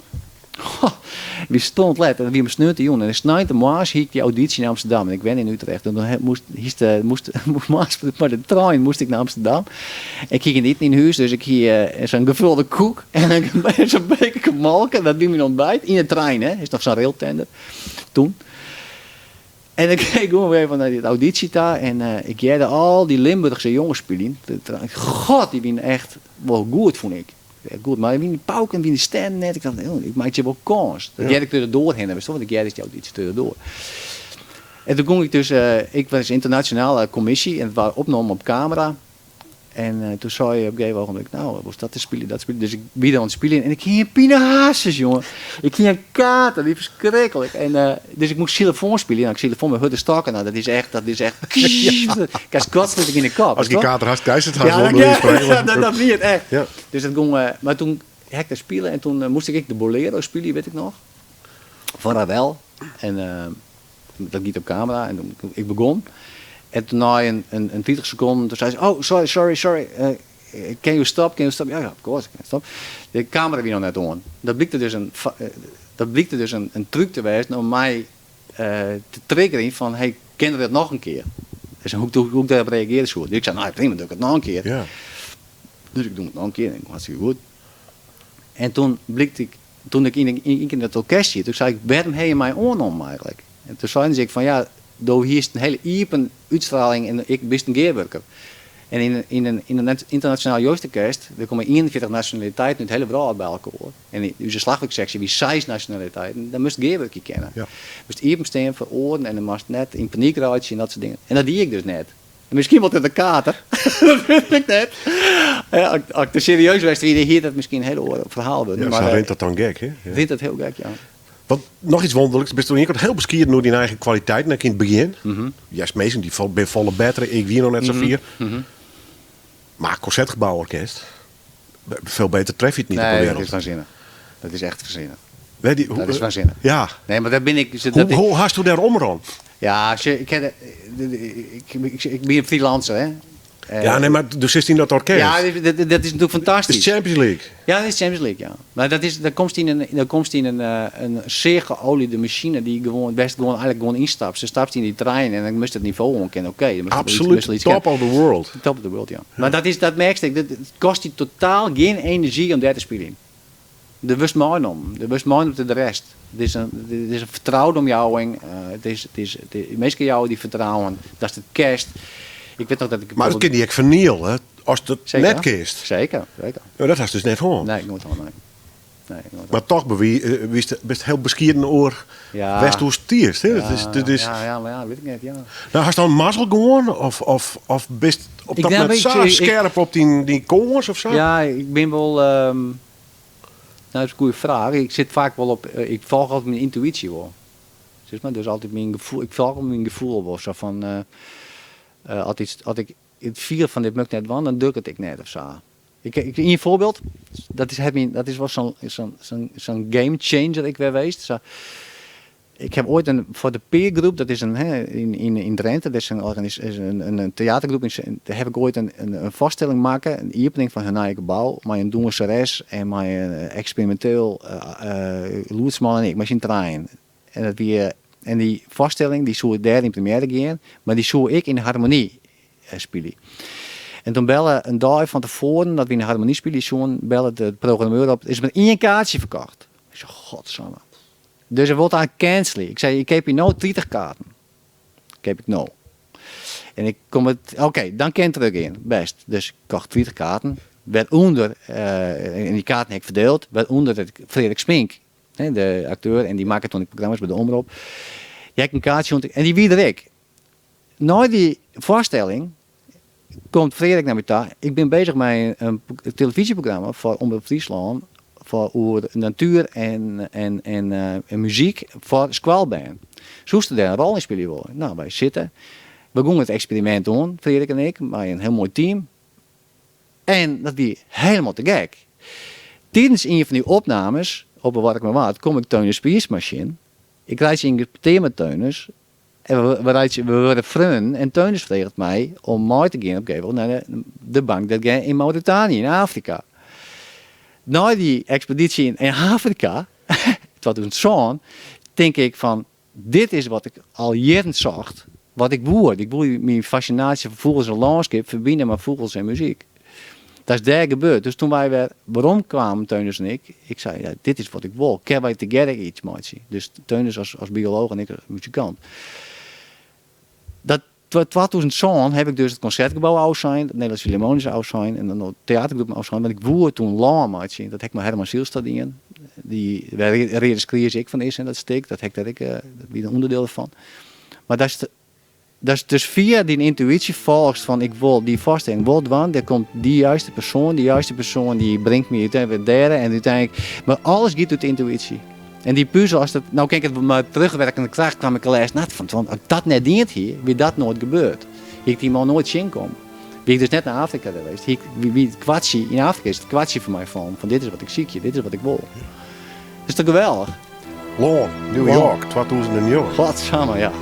Wie strontlet en dat wie op sneontejûn. En sneintemoarns hie ik dy audysje yn Amsterdam en ik wenne yn Utrecht. En dan moast, hiest, moast, moast moarns mei de trein moast ik nei Amsterdam. Ik hie gjin iten yn hûs, dus ik hie sa'n gevulde koek en sa'n bekerke molke. Dat wie myn ontbijt yn de trein, hè. Is noch sa'n railtender toen. En ik gie even nei dy audysje ta en ik hearde al dy Limburchse jonges spyljen. God, dy wiene echt wol goed, fûn ik. Goed, mar wiene dy pauken, wiene de stemmen net. Ik dacht, oh, ik meitsje wol kâns. Dat hearde ik troch de doar hinne, witst wol, want ik hearde dy audysje troch de doar. En toen gong ik dus, ik was ynternasjonale kommisje en it waard opnommen op kamera. En eh, toen sei op een gegeven ogenblik, nou, was dat te spyljen, dat spyljen. Dus ik wie dan oan it spyljen en ik hie in pinehasis, jongen. Ik hie in kater, wie ferskriklik. En, eh, dus ik moast xylofoon spyljen. Nou, xylofoon mei hurde stokken, nou, dat is echt, dat is echt... Ja. Ik yn de kop. As dy kater hast, krijst it hast Ja, wol, dat, by wijze van spreken. ja, dat, dat wie it echt. Ja. Dus dat gong, eh, mar toen ha ik dat spile en toen moast ik ek de bolero spylje, wit ik noch. Fan Ravel. En dat giet op kamera en toen, ik begûn. En toen nei in, in, in 30 sekonden, toen sei se, oh, sorry, sorry, sorry. Can you stop, can you stop? Ja, ja, of course, can stop. De kamera wie noch net oan. Dat blykte dus in, dat blykte dus in, in trúk te wêzen om my te triggerjen fan, hey, kin er dat noch in kear? Dus hoe, hoe, hoe ik dêrop reagearje soe. Dus ik sei, nou prima, doe ik it noch in kear. Ja. Dus ik doe it noch in kear en hartstikke goed. En toen blykte ik, toen ik yn, yn, yn dat orkest siet, toen sei ik, wêrom ha je my oannommen eigenlik? En toen seinen se ek fan, ja, do hiest in hiele iepen útstraling en ek bist in gearwurker. En yn, yn in, yn in ynternasjonaal jeugdorkest, der komme 41 nasjonaliteiten út de hiele wrâld by elkoar. En yn ús slachwurkseksje wie seis nasjonaliteiten. Dan moatst gearwurkje kinne. Ja. Moatst iepenstean foar oaren en dan moatst net yn panyk reitsje en dat soart dingen. En dat die ik dus net. En miskien wol troch de kater. dat wit ik net. Ja, as, as ik te serieus west wie, dan hie dat miskien in hiel oar ferhaal wurden. Ja, mar, sa eh, rint dat dan gek, hè? Ja. rint dat hiel gek, ja. Want noch iets wûnderliks, bist oan de iene kant hiel beskieden oer dyn eigen kwaliteiten, ek yn it begjin. Mm -hmm. Juist minsken dy binne folle better, ik wie noch net sa fier. Mm -hmm. Mar Concertgebouworkest, veel beter tref je it niet op de Nee, dat wereld. is waanzinnig. Dat is echt waanzinnig. Weet die, hoe, Dat is waanzinnig. Ja. Nee, maar daar ben ik... Dat Hoe, ik- hoe hasto dêr omrûn? Ja, als je, ik, ken- ik, ik, ik ben een freelancer, hè. Ja, nee, mar do sitst yn dat orkest. Ja, dat, dat, dat is natuerlik Het fantastysk. is Champions League. Ja, dat is Champions League, ja. Mar dat is, dan komst yn in, dan komst yn in, in sear geoliede masine dy't gewoan best gewoan eigenlik gewoan ynstapst. Dan stapst yn dy trein en dan moatst it nivo oan kinne. Oké, dan moatst Absoluut moatst iets top of the world. Top of the world, ja. Mar dat is, dat merkst ek, dat, it kostet dy totaal gjin enerzjy om dêr te spyljen. Do wurdst meinommen. Do wurdst meinommen troch de rest. It is in, it is in fertroude omjouwing. It is, it is, it is, minsken jouwe dy fertrouwen datst it kinst. Ik wit noch dat ik Mar it kin dy ek ferniele ast it Zeker. net kinst. Zeker, zeker. Ja, dat hast dus net hân. Nee, noait hân, nee. Nee, noait Mar toch bewie, wiest, bist hiel beskieden oer Ja. wêr'tsto stiest. Hè? Dat is, dat is, Ja, ja, mar ja, wit ik net, ja. Nou, hast dan mazzel gewoan? Of, of, of bist op Ik dat denk momint een sa beetje, ik- skerp op dyn, dyn kâns of sa? Ja, ik bin wol. Nou, dat is in goede fraach. Ik sit faak wol op. Ik folgje altyd myn yntuysje wol. Sis mar, dus altyd myn gefoel, ik folgje myn gefoel wol sa fan as yts, as ik it fiel fan dit moat ik net dwaan, dan doch ik it ek net of sa. Ik, ik, ien foarbyld, dat is, het myn, dat is wol sa'n sa'n sa'n sa'n game changer ek wer west. Sa, ik ha oait in, foar de Peergroep, dat is in, hè, yn, yn, yn Drenthe, dat is in, organis, is in, in, in teatergroep, yn, dêr ha ik oait in, in, in foarstelling makke, in iepening fan hun nije gebou, mei in dûnseres en mei in eksperiminteel lûdsman en ik, mei syn trijen. En dat wie, en dy foarstelling dy soe dêr yn premjêre gean, mar dy soe ek yn de Harmonie spylje. En toen belle in dei fan tefoaren dat we yn de Harmonie spylje soenen, belle de programmeur op, is mar ien kaartsje ferkocht. Ik sei, godsamme. Dus er wol it cancelje. Ik sei, ik keapje no 30 kaarten. Keap ik no. En ik kom it, oké, dan kin it trochgean. Bêst. Dus ik kocht 30 kaarten. Wêrûnder, en dy kaarten ha ik ferdield, wêrûnder it Freark Smink, de akteur, en dy makket toen ek programma's by de Omrop. Dy ha ik in kaartsje en dy wie der ek. Nei dy foarstelling komt Freark nei my ta. Ik bin beuzich mei in telefyzjeprogramma foar Omrop Fryslân foar oer natuer en, en, en, en muzyk foar skoalbern. Soest dêr in rol yn spylje wolle? No, wy sitte. We gongen it eksperimint oan, Freark en ik, mei in hiel moai team. En dat wie hielendal te gek. Tidens ien fan dy opnames op 'e Warkumerwaard kom ik Theunis Piersma tsjin. Ik reitsje yn petear mei Theunis en we, we, reitsje, we wurde freonen en Theunis freget my om mei te gean op gegeven nei de, de bank dêr't yn Mauritanië, yn Afrika. Nei dy ekspedysje yn, yn Afrika, 2007, tink ik fan dit is wat ik al jierren socht, wat ik woe. Ik woe myn fascinaasje foar fûgels en lânskip ferbine mei fûgels en muzyk. Dat is dêr gebeurd. Dus toen wy wer werom kwamen, Theunis en ik, ik sei, ja, dit is wat ik wol. Kinne wy tegearre iets meitsje? Dus Theunis as, as biolooch en ik as muzikant. Dat 2007 ha ik dus it Konsertgebou ôfsein, it Nederlands Philharmonisch ôfsein en dan de teatergroep ôfsein, want ik woe toen lân meitsje. Dat ha ik mei Herman Zijlstra dien, dy, wêr Reade Skries ek fan is en dat stik, dat ha ik dêr ek, dat wie in ûnderdiel derfan. Mar dat is, dat is dus fia dyn yntuïsje folgst fan ik wol dy foarstelling wol dwaan, dêr komt dy juiste persoan, dy juiste persoan dy bringt my úteinlik wer dêr en úteinlik, mar alles giet út yntuïsje. En dy puzel, as dat, no kin ik it mei terugwerkende kracht kwam ik der lêst nacht fan, want as ik dat net dien hie, wie dat noait gebeurd. Hie ik dy man noait tsjinkommen. Wie ik dus net nei Afrika west, hie ik, wie, wie it kwartsje yn Afrika is it kwartsje foar my fallen, fan dit is wat ik sykje, dit is wat ik wol. Dat is toch geweldich? Lân, New York, 2009. Godsamme, ja.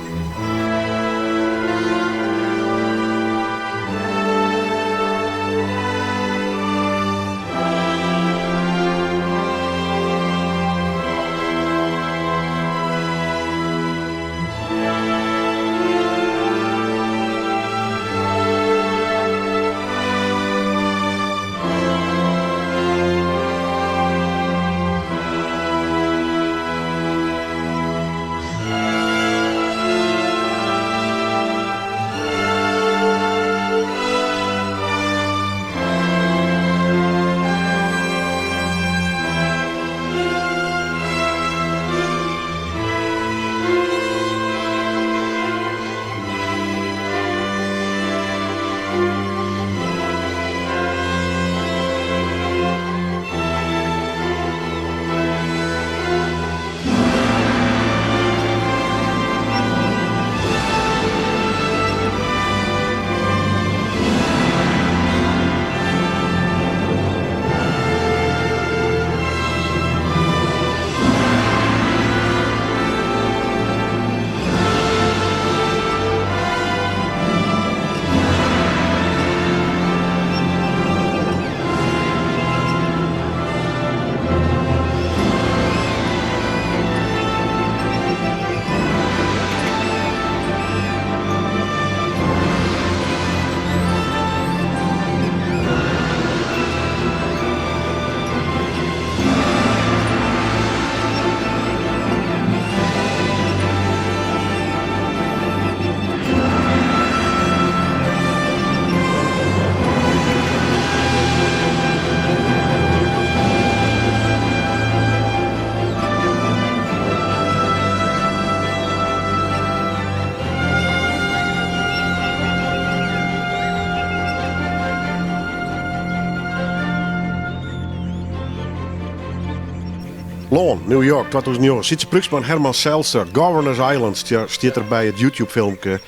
Lân, New York, 2009. Sytze Pruiksma en Herman Zijlstra, Governors Island, stiet der by it YouTube-filmke.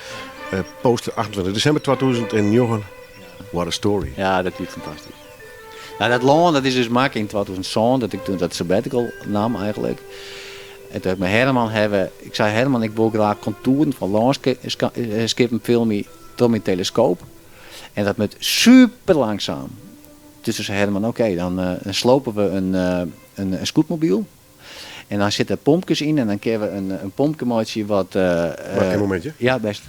Poster 28 desimber 2009. What a story. Ja, dat wie fantastysk. Nou, dat lân dat is dus makke yn 2007, dat ik toen dat sabbatical nam eigenlijk. En toen heb ik met Herman hebben, ik zei Herman, ik wil graag contouren van lânskippen filmje troch myn teleskoop. En dat moet super langzaam. Dus toen zei Herman, oké, dan, eh, dan slopen we een, eh, een, een scootmobiel. En dan zitten pompjes in en dan kunnen we een, een pompje meitsje wat... eh, Wacht een momentje. Ja, best.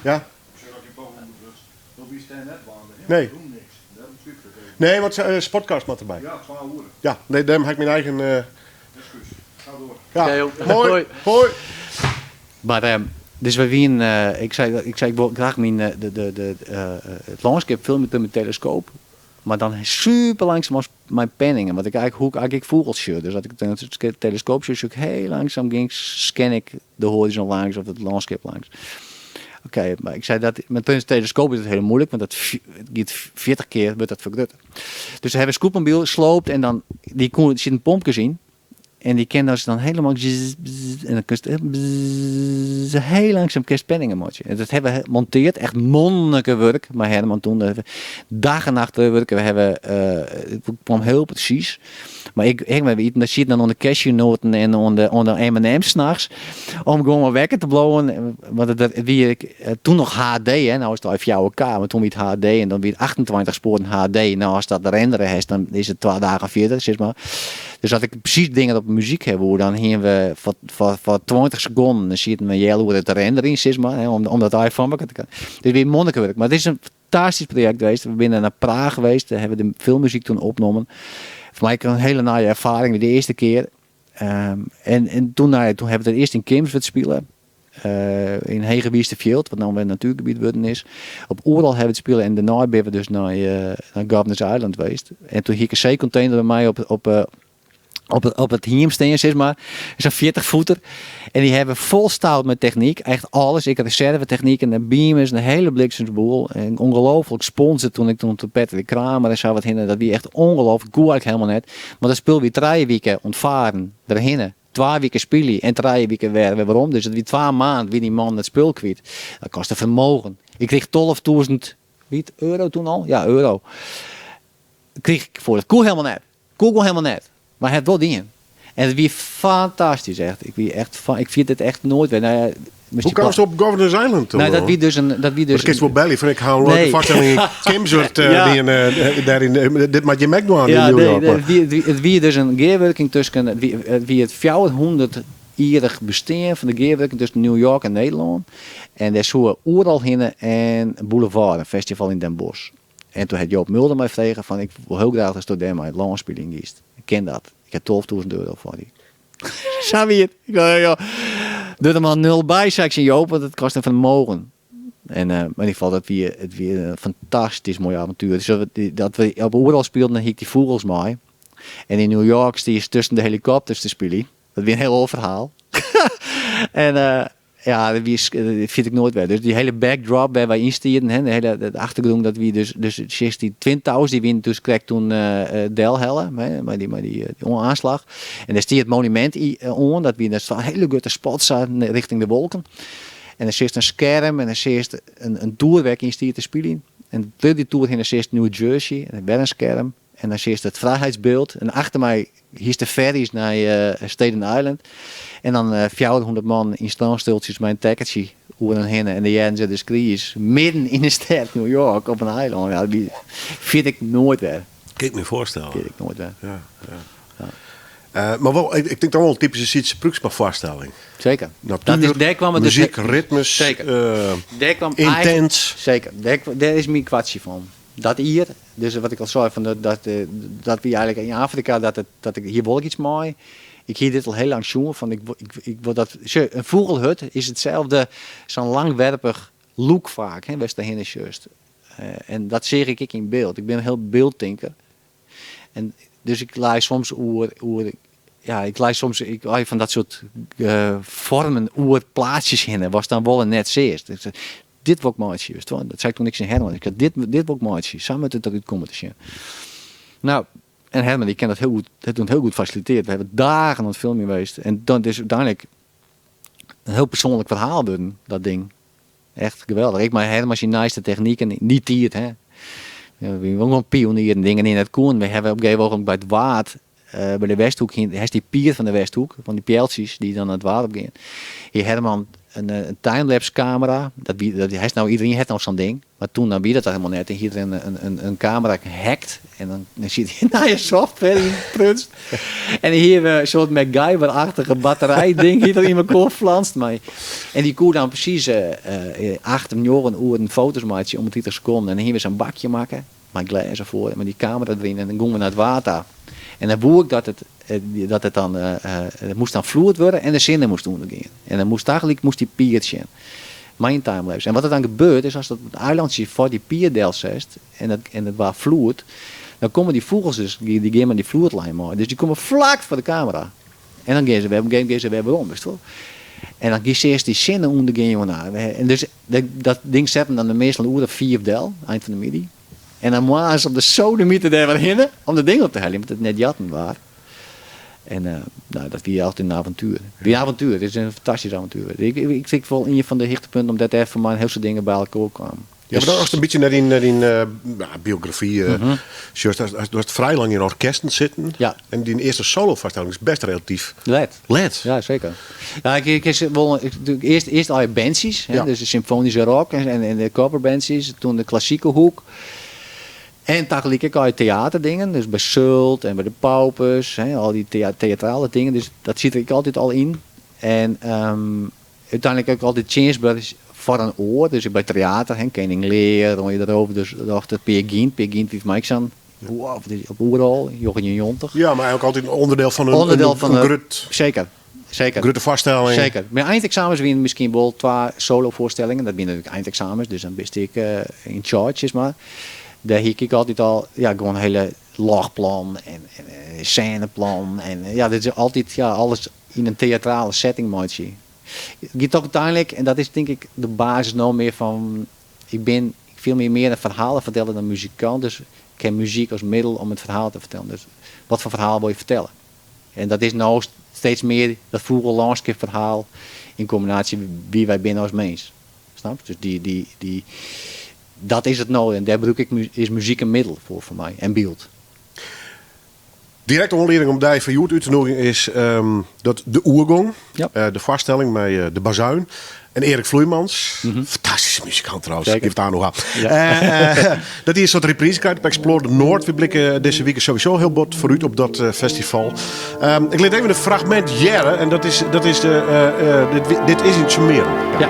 Ja? Nee. Nee, want uh, Sportcast moet erbij. Ja, 12 uur. Ja, nee, daarom heb ik mijn eigen... Ga door. Ja, joh. mooi. Hoi. Hoi. Maar, dus we wien, ik zei, ik wil graag mijn, de, het landschap filmen met mijn telescoop. Maar dan super langzaam als mijn penningen. Want ik eigenlijk, hoe ik eigenlijk vogels shoot. Dus dat ik het telescoop shoot, ik heel langzaam ging, scan ik de horizon langs of het landschap langs. Oké, maar ik zei dat met een telescoop is het heel moeilijk, want dat het gaat 40 keer wordt dat vergroot. Dus ze hebben een scootmobiel sloopt en dan die kon, zit een pompje in. En die ken dus dan helemaal bzz, bzz, en dan kun je bzz, heel langzaam kerstpenningen maken. En dat hebben we gemonteerd, echt monnikenwerk. Maar Herman toen, dat hebben we dag en nacht werken. We hebben, het kwam heel precies. Maar ik, ik, dat zit dan onder cashewnoten en onder M&M's s'nachts. Om gewoon maar wekker te blowen. Want het, dat, wie ik, toen nog HD, hè, nou is het al 4K, maar toen wie het HD en dan wie het 28 sporen HD. Nou, als dat renderen is, dan is het 2 dagen verder, zeg maar. Dus dat ik precies dingen op muziek heb, hoe dan hier we voor 20 seconden, dan zitten we jelle hoe het renderen, zeg maar, hè, om dat iPhone te kunnen. Dus weer monnikenwerk. Maar het is een fantastisch project geweest. We zijn naar Praag geweest, daar hebben we de filmmuziek toen opgenomen. Voor mij een hele naaie ervaring, de eerste keer. En toen, nou ja, toen hebben we het eerst in Kimswert spelen. In Hegewieksterfjild, wat nou weer een natuurgebied worden is. Op Oeral hebben we het spelen en daarna ben we dus naar Governors Island geweest. En toen hier ik een zeecontainer bij mij op het hiemsteen, zeg maar. Zo'n 40 voeter. En die hebben vol stout met techniek. Echt alles. Ik had reserve techniek en de beamers en de hele bliksemsboel. En ongelooflijk sponsor toen ik toen Patrick Kramer en zo wat hinnen. Dat wie echt ongelooflijk. Koe eigenlijk helemaal net. Maar dat spul wie 3 weken ontvaren. Daarheen. 2 weken spelen en 3 weken weer waarom. Dus dat wie 2 maanden wie die man het spul kwijt. Dat kostte vermogen. Ik kreeg 12.000, wie het, euro toen al? Ja, euro. Kreeg ik voor het koe helemaal net. Koe helemaal net. Maar het wel dingen. En het wie fantastisch, echt. Ik wie echt ik vind het echt nooit weer. Nou ja, Hoe kwam ze op Governors Island toen? Nou, dat wie dus een, dat wie dus Dat is wel belly van ik hou een leuke Nee. vaststelling in Kimswert, die in daar in dit maakt je McDonald's in Ja, New nee, York, nee, maar. het wie dus een gearwerking tussen het wie, het wie het 400-jarig bestaan van de gearwerking tussen New York en Nederland. En daar zoeken Oeral hinnen en Boulevard, een festival in Den Bosch. En toen had Joop Mulder mij vragen van ik wil heel graag dat je daar mijn langspeling kiest. Ik ken dat. Ik heb 12.000 euro voor die. Zo wie het. Ik dacht, joh, doe er maar 0 bij, zei ik tegen Joop, want het kost een vermogen. En in ieder geval, dat weer, het weer een fantastisch mooi avontuur. Dus dat we op Oeral speelden, dan hiek die vogels mee. En in New York die is tussen de helikopters te spelen. Dat weer een heel ander verhaal. En ja, dat dat vind ik nooit weer. Dus die hele backdrop waar wij instierden, hè, de hele de achtergrond, dat we dus sinds die Twin Towers, die we dus kreeg toen Del Helle, hè, maar die aanslag. En daar stier het monument on, dat we daar een hele grote spot zaten richting de wolken. En er zit een scherm en er zit een toerwerk in stier te spelen. En door die toer heen er zit New Jersey en weer een scherm. En dan zit het vrijheidsbeeld. En achter mij hier is de ferries naar Staten Island. En dan 400 man in strandstoeltjes met een taxi oer en hinnen. En de jaren zitten skries midden in de stad New York op een eiland. Ja, dat vind ik nooit weer. Kan ik me voorstellen. Vind ik nooit weer. Ja, ja. Ja. Maar wel, ik denk dat wel een typische Sytse Pruiksma voorstelling. Zeker. Natuur, Dat is, daar kwam het dus muziek, ritmes, Zeker. Daar kwam intens. eigenlijk, zeker. Daar is mijn kwartje van. Dat hier, dus wat ik al zei, van dat, dat dat we eigenlijk in Afrika, dat, het, dat ik hier wil ik iets mooi. Ik hier dit al heel lang zoen van ik, ik, ik wil dat, zie, een vogelhut is hetzelfde, zo'n langwerpig look vaak, hè, West de juist. En dat zie ik in beeld. Ik ben een heel beeldtinker. En dus ik laai soms oer, oer, ja, ik laai soms, ik laai van dat soort vormen oer plaatsjes in, was dan wel een net zeerst. Dus dit wil ik mooi zien, weet je wel. Dat zei ik toen niks in Herman. Ik zei, dit wil ik mooi zien. Samen met het eruit komen te zien. Nou, En Herman die ken dat heel goed, hat it hiel goed fasilitearre. We hawwe dagen oan it filmjen west. En dan is úteinlik in hiel persoanlik ferhaal wurden, dat ding. Echt geweldich. Ek mei Herman syn nijste techniken yn dy tiid. Hè. Ja, we wiene wol gewoan pionieren, dingen dy't net koenen. We hawwe op in gegeven ogenblik by it Waad, by de Westhoek, hast dy pier fan de Westhoek, fan dy pealtsjes dy't dan it Waad op gean. Hie Herman in timelapse kamera. Dat wie, dat hast no, iderien hat no sa'n ding. Mar toen dan wie dat helemaal net. En hie er in kamera gehackt. En dan siet der nije software yn prutst. En hie er in soart MacGyver-achtige batterijding hie er yn elkoar flanst. Mei. En dy koe dan presys 8 of 9 oeren foto's meitsje om de 30 sekonden. En dan hie we sa'n bakje makke mei glêzen foar en mei dy kamera deryn. En dan gongen we nei it Waad ta. En dan woe ik dat it, dat it dan, it moast dan floed wurde en de sinne moast ûndergean. En dan moast tagelyk moast dy pier sjen. Mei in timelapse. En wat der dan gebeurt is ast dat eilantsje foar dy pier delsetst en it, en it waard floed, dan komme dy fûgels dus, dy gean mei dy floedlijn mei. Dus dy komme flak foar de kamera. En dan gean se wer, op in gegeven moment gean se wer werom, witst wol. En dan seachst dy sinne ûndergean, jonge. En dus dat ding set him dan meastal in oere of 5 del, ein fan de middei. En dan moarns op de sodemiter dêr wer hinne om dat ding op te heljen, want it net jatten waar. En nou, dat wie altyd in avontuer. Wie in avontuer, it is in fantastysk avontuer. Ik, ik fyn it wol ien fan de hichtepunten, omdat dêr foar my in hiel soad dingen by elkoar kwamen. Ja, mar dan ast in bytsje nei dyn, nei dyn biografy sjochst, do hast frij lang yn orkesten sitten. Ja. En dyn earste solofoarstelling is bêst relatyf Let. let. Ja, seker. Ja, ik, ik is wol, ik, earst, earst al je bandsjes, hè, Ja. dus de symfonische rock en de coverbandsjes, toen de klassieke hoek. En tagelyk ek al je teaterdingen, dus by Sult en by de Paupers, hè, al dy teatrale dingen, dus dat siet der ek altyd al yn. En úteinlik ek altyd tsjinstber foar in oar, dus by teater, hè, Kening Lear, Ronja de Roverdochter, Peer Gynt, Peer Gynt wie foar my ek sa'n, wow, wat is op Oerol, 1990. Ja, mar ek altyd in ûnderdiel fan in, Onderdeel in, fan in de grut, Seker, seker. grutte foarstelling. Seker. Myn einteksamens wiene miskien wol twa solofoarstellingen. Dat wiene natuerlik einteksamens, dus dan bist ek in charge, sis mar. Dêr hie ik ek altyd al, ja, gewoan in hiele lachplan en sêneplan. En ja, dit is altyd, ja, alles yn in teatrale setting meitsje. It giet toch úteinlik, en dat is tink ik de basis no mear fan, ik bin, ik fiel my mear in ferhaleferteller dan muzikant, dus ik ha muzyk as middel om it ferhaal te fertellen. Dus wat foar ferhaal wol je fertelle? En dat is no steeds mear dat fûgellânskipferhaal yn kombinaasje wie wy binne as mins. Snapst? Dus dy, dy, dy, dat is it no en dêr brûk ik, is muzyk in middel foar foar my en byld. Direkt oanlieding om dy foar hjoed út te nûgjen is dat De Oergong, Ja. de foarstelling mei de Bazuin en Erik Vloeimans, Mhm. fantastyske muzikant trouwens, Zeker. ik geef het aan nog aan. Ja. Dat dy in soart reprise krijt op Explore the Noord. We blikke dizze wike sowieso hiel bot foarút op dat festival. Ik lit even in fragmint hearre en dat is, dat is de, dit, dit is yn Tsjummearum. Ja.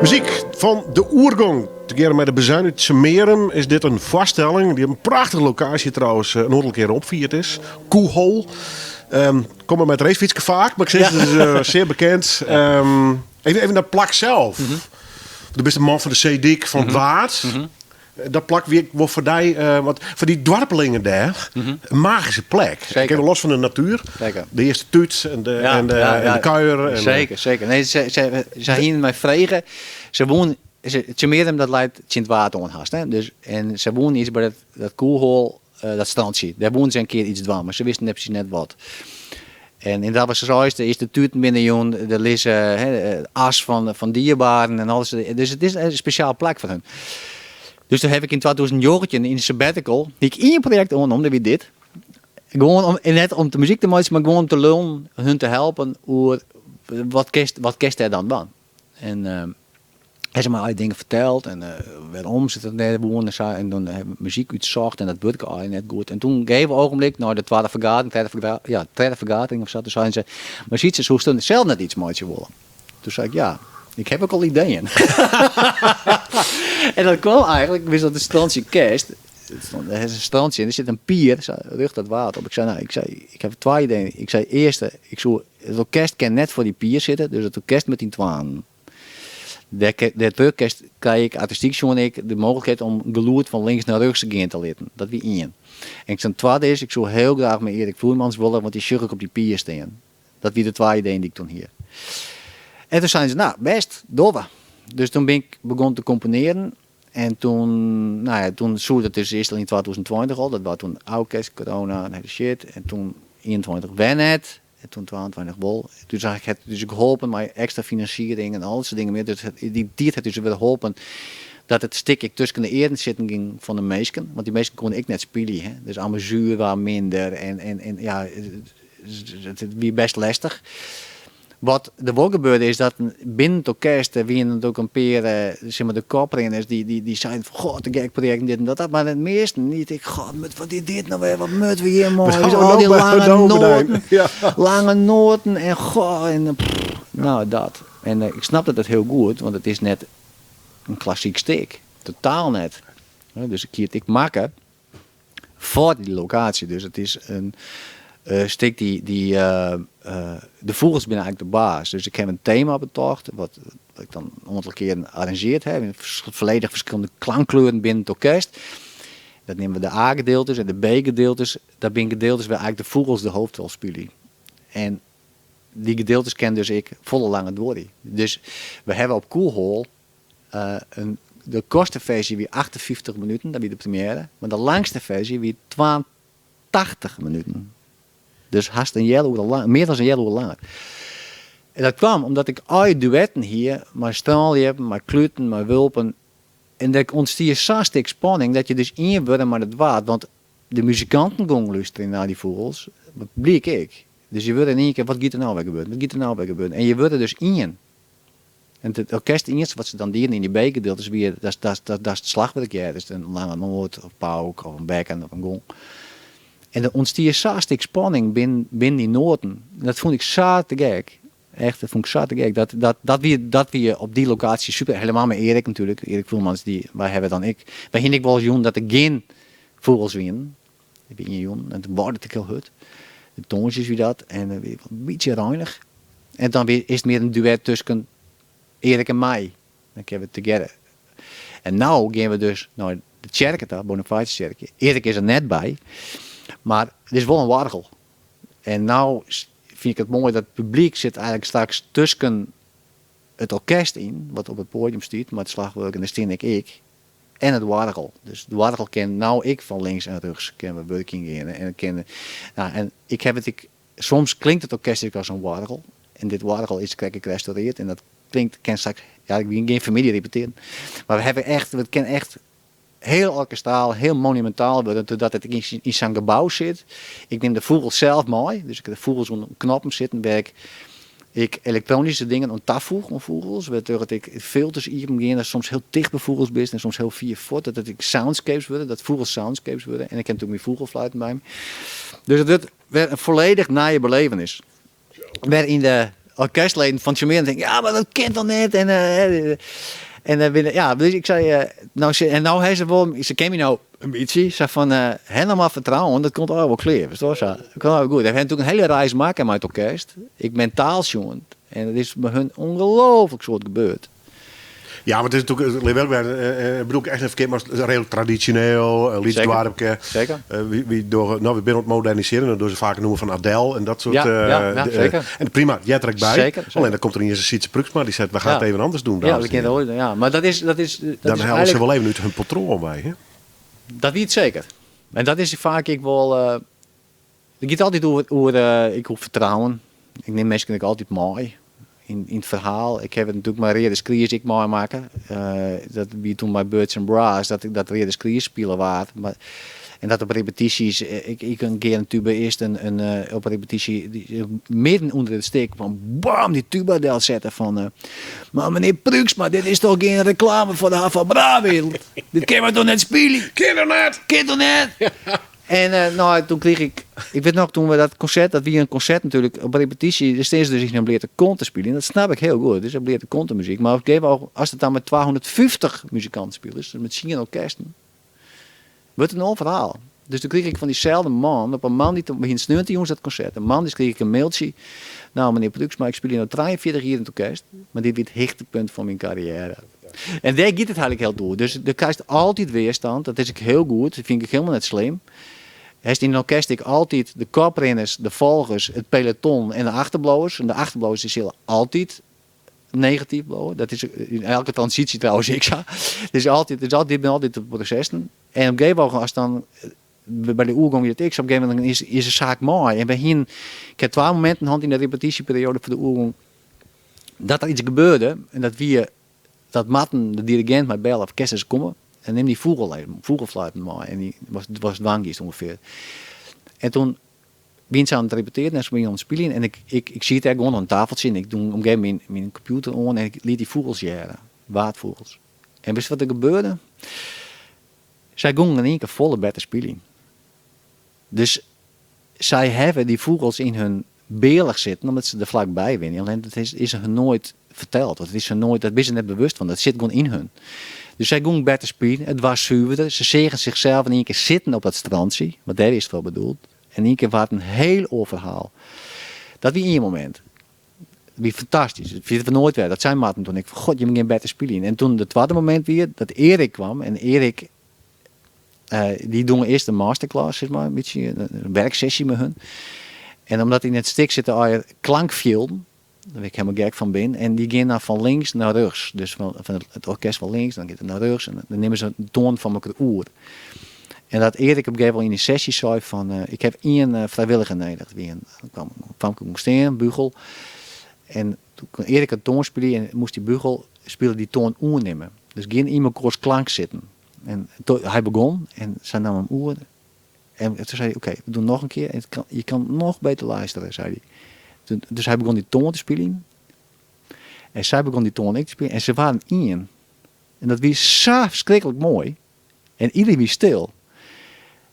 Muzyk fan De Oergong. Tegearre mei de Bazuin út Tsjummearum is dit in foarstelling dy't op in prachtige lokaasje trouwens in oantal kearen opfierd is. Koehoal. Kom der mei it racefytske faak, mar ik sis, it is sear bekend. Even, even dat plak sels. Do bist in man fan de seedyk, fan it Waad. Dat plak wie ek wol foar dy, want foar dy doarpelingen dêr, in magyske plek. Zeker. Even los fan de natuer. Zeker. De earste tút en de, Ja, en de, ja, en ja. de kuier. En, Seker, seker. Nee, se, se hiene my frege, se woene, se, Tsjummearum dat leit tsjin it Waad oan hast, hè. Dus, en se woene iets by dat, dat Koehoal, dat strantsje. Dêr woene se in kear iets dwaan, mar se wisten net presys net wat. En ynderdaad, wat se seist, de earste tuten binne jûn, der lizze, hè, as fan dierbaren en alles. Dus it is in spesjaal plak foar hun. Dus toen ha ik yn 2019 yn de sabbatical, hie ik ien projekt oannommen, dat wie dit. Gewoan om, net om de muzyk te meitsjen, mar gewoan om te lullen, hun te helpen oer wat kinst, wat kinst dêr dan dwaan. En ha se my allegear dingen ferteld en wêrom se dat net woene en sa. En dan ha we muzyk útsocht en dat wurke allegear net goed. En toen op in gegeven ogenblik, nei de twadde fergadering, tredde ferga-, ja, tredde fergadering of sa, toen seinen se, mar Sytse, soest dan sels net iets meitsje wolle? Toen sei ik, ja. Ik heb ook al ideeën. En dat kwam eigenlijk, wist dat het strandsje kerst. Er is een strandje en er zit een pier, zo, rucht dat water op. Ik zei, nou, ik zei, ik heb twee ideeën. Ik zei, eerste, ik zou, het orkest kan net voor die pier zitten, dus het orkest met die twaan. Daar terugkerst krijg ik artistiek zo'n ik de mogelijkheid om geloerd van links naar rechts te gaan te laten. Dat wie één. En ik zei, tweede is, ik zou heel graag met Erik Vloeimans willen, want die zag ik op die pier staan. Dat wie de twee ideeën die ik toen hier. En toen zeiden ze, nou, best, door. Dus toen ben ik begonnen te componeren. En toen, nou ja, toen zoerde het dus eerst al in 2020 al. Dat was toen orkest, corona en hele shit. En toen 21 Wennet. En toen 22 Wol. Toen zag ik het dus ik geholpen, maar extra financiering en al dat soort dingen meer. Dus die tijd heeft dus weer geholpen dat het stik ik tussen de eren zitten ging van de meesken. Want die meesken kon ik net spelen. Hè? Dus amusuur was minder. En ja, het was best lastig. Wat er wel gebeurde is dat binnen het orkest, wie het ook een paar, zeg maar de koprenners, die zeiden van, god, de gek project, dit en dat, dat. Maar het meeste niet. Ik, god, met, wat is dit nou weer? Wat moeten we hier mooi? We Dus houden al die ook bij lange het noten, Domein. Ja. lange noten en goh, en, pff, nou dat. En ik snap dat heel goed, want het is net een klassiek stuk. Totaal net. Ja, dus ik hier het ik maken voor die locatie. Dus het is een stuk die de vogels zijn eigenlijk de baas. Dus ik heb een thema betocht, wat ik dan een aantal keren gearrangeerd heb, in volledig verschillende klankkleuren binnen het orkest. Dat nemen we de A-gedeeltes en de B-gedeeltes. Dat zijn gedeeltes waar eigenlijk de vogels de hoofdrol spelen. En die gedeeltes ken dus ik volle lange door. Dus we hebben op Koelhol de kortste versie wie 58 minuten, dat wie de première. Maar de langste versie wie 82 minuten. Dus haast een jelle uur lang, meer dan een jelle uur langer. En dat kwam omdat ik al duetten hier, maar straaljeppen, maar kluten, maar wulpen. En dat ontstier zo'n stuk spanning dat je dus in wordt maar het waard. Want de muzikanten gingen luisteren naar die vogels, dat bleek ik. Dus je wordt in één keer, wat gaat er nou weer gebeuren? Wat gaat er nou weer gebeuren? En je wordt er dus in. En het orkest eerst, wat ze dan deden in die bekerdeeltes, is weer, dat is het slagwerk, ja. Dat is een lange noot, of pauk, of een bekken, of een gong. En er ontstier zo'n stuk spanning binnen die noten. En dat vond ik zo te gek. Echt, dat vond ik zo te gek. Dat we op die locatie super, helemaal met Erik natuurlijk. Erik Voermans, die, wij hebben dan ik. Wij hingen ik wel eens jong dat er geen vogels waren. Ik ben jong en toen wordt het heel hard. De toontjes wie dat en weer een beetje reinig. En dan weer is het meer een duet tussen Erik en mij. Dan hebben we het together. En nou gaan we dus naar de kerk daar, Bonifatiuskerk. Erik is er net bij, maar het is wel een wargel. En nou vind ik het mooi dat het publiek zit eigenlijk straks tussen het orkest in, wat op het podium staat, maar het slagwerk en de steen ik, en het wargel. Dus de wargel ken nou ik van links en rechts, kennen we working in en kennen. Nou, en ik heb het, ik, soms klinkt het orkest ook als een wargel. En dit wargel is kijk, gerestaureerd en dat klinkt, ken straks, ja, ik ben geen familie repeteren. Maar we hebben echt, we kennen echt heel orkestraal, heel monumentaal worden, doordat het in zo'n gebouw zit. Ik neem de vogels zelf mee, dus ik heb de vogels onder knoppen zitten, waar ik elektronische dingen aan tafel voeg om vogels, waardoor ik filters hier omgaan, dat soms heel dicht bij vogels ben en soms heel vier voort, dat ik soundscapes worden, dat vogels soundscapes worden. En ik heb natuurlijk mijn vogelfluiten bij me. Dus het wordt weer een volledig naaie belevenis. Waarin de orkestleden van Charmeren denken, ja, maar dat kent dan net. En en binnen, ja, dus ik zei, nou, ze, en nou hij ze wel, ze ken me nou een beetje, ze van hen nou maar vertrouwen, dat komt allemaal clear, verstaan ze? Dat komt allemaal goed. Hij heeft natuurlijk een hele reis maken met het orkest. Ik ben taaljongen en het is bij hun ongelooflijk soort gebeurd. Ja, maar het is natuurlijk, het leer wel weer bedoel ik echt even verkeerd, maar het is redelijk traditioneel, liedjesdwarpje. Wie door, nou, we zijn aan het moderniseren, dat doen ze vaak noemen van Adele en dat soort, de en prima, jij trekt bij. Alleen dan komt er niet eens een Sietse Pruiksma maar die zegt, we gaan het even anders doen, Ja, dames we en kennen heren. het ooit, ja. Maar dat Dan is halen ze eigenlijk wel even uit hun patroon bij, hè? Dat weet ik zeker. En dat is vaak ik wel, het gaat altijd over ik hoef vertrouwen. Ik neem mensen ook altijd mooi. In het verhaal. Ik heb het natuurlijk maar Redes Kriers ik mooi maken. Dat wie toen bij Birds and Brass, dat ik dat Redes Kriers spelen waard. Maar, en dat op repetities, ik een keer een tuba eerst een op repetitie die midden onder het steek van bam, die tuba del zetten van maar meneer Pruiksma, dit is toch geen reclame voor de Hava Brabil? Dit kan maar toch net spelen? Kindernet! Kindernet! En toen kreeg ik Ik wit noch toen we dat konsert, dat wie in konsert natuerlik, op repetysje, dêr stean se dus yn in bleate kont te spyljen. Dat snap ik hiel goed, it is in bleate kontemuzyk. Mar op in gegeven moment, as it dan mei 250 muzikanten spilest, dus mei tsien orkesten, wurdt it in oar ferhaal. Dus toen krige ik fan dyselde man, op in moandei, we hiene sneontejûns dat konsert, in moandeis krige ik in mailtsje, Nou menear Pruiksma, ik spylje no 43 jier yn it orkest, mar dit wie it hichtepunt fan myn karriêre. En dêr giet it eigentlik hiel oer. Dus do krijst altyd weerstand, dat is ek hiel goed, dat fyn ik ek hielendal net slim. Hast yn in orkest ek altyd de koprinners, de folgers, it peloton en de achterbliuwers. En de achterbliuwers dy sille altyd negatyf bliuwe. Dat is yn elke transysje trouwens ek sa. Dus altyd, dus altyd, dit binne altyd de prosessen. En op in gegeven moment, as dan by de oergong wie it ek sa, op in gegeven moment is, is de saak mei. En we hienen, ik ha twa mominten hân yn de repetysjeperiode foar de oergong dat der iets gebeurde. En dat wie dat Marten, de dirigint, my belle, kinst ris komme en nim dy fûgel even, fûgelfluiten mei. En dy was, was dwangist ûngefear. En toen wienen se oan it repetearen en se wienen oan it spyljen. En ik, ik, ik siet dêr gewoan oan in tafeltsje en ik doe op in gegeven moment myn, myn kompjûter oan en ik liet dy fûgels hearre, waadfûgels. En witst wat der gebeurde? Sy gongen in ien kear folle better spyljen. Dus sy hawwe dy fûgels yn hun bealich sitten omdat se der flakby wiene. Allinnich dat is, is hun noait ferteld. Dat is hun noait, dat binne se net bewust fan. Dat sit gewoan yn hun. Dus sy gongen better spyljen. It waard suverder. Se seagen sichsels in ien kear sitten op dat strantsje, want dêr is it foar bedoeld. En in ien kear waard in hiel oar ferhaal. Dat wie ien momint. Dat wie fantastysk. Dat ferjitte we noait wer. Dat sei Marten toen ek. God, jimme gean better spyljen. En toen de twadde momint wie dat Erik kwam. En Erik, dy doe earst in masterclass, sis mar, in bytsje in werksesje mei hun. En omdat yn it stik sitte allegear klankfjilden, dêr ik helemaal gek fan bin, en dy gean dan fan links nei rjochts. Dus fan it orkest fan links, dan giet it nei rjochts en dan nimme se in toan fan elkoar oer. En dat Erik op in gegeven moment yn dy sesje sei fan, ik haw ien frijwilliger nedich. Dat wie in famke gong stean, bugel. En toen kon Erik in toan spylje en moast dy bugel spylje dy toan oernimme. Dus gjin yn mekoars klank sitten. En hy begûn en sy naam him oer. En toen sei hy, oké, we doen noch in kear. En je kan noch beter luisteren, sei hy. Dus hy begûn dy toan te spyljen. En sy begûn dy toan ek te spyljen. En se waarden ien. En dat wie sa ferskriklik moai. En iedereen wie stil.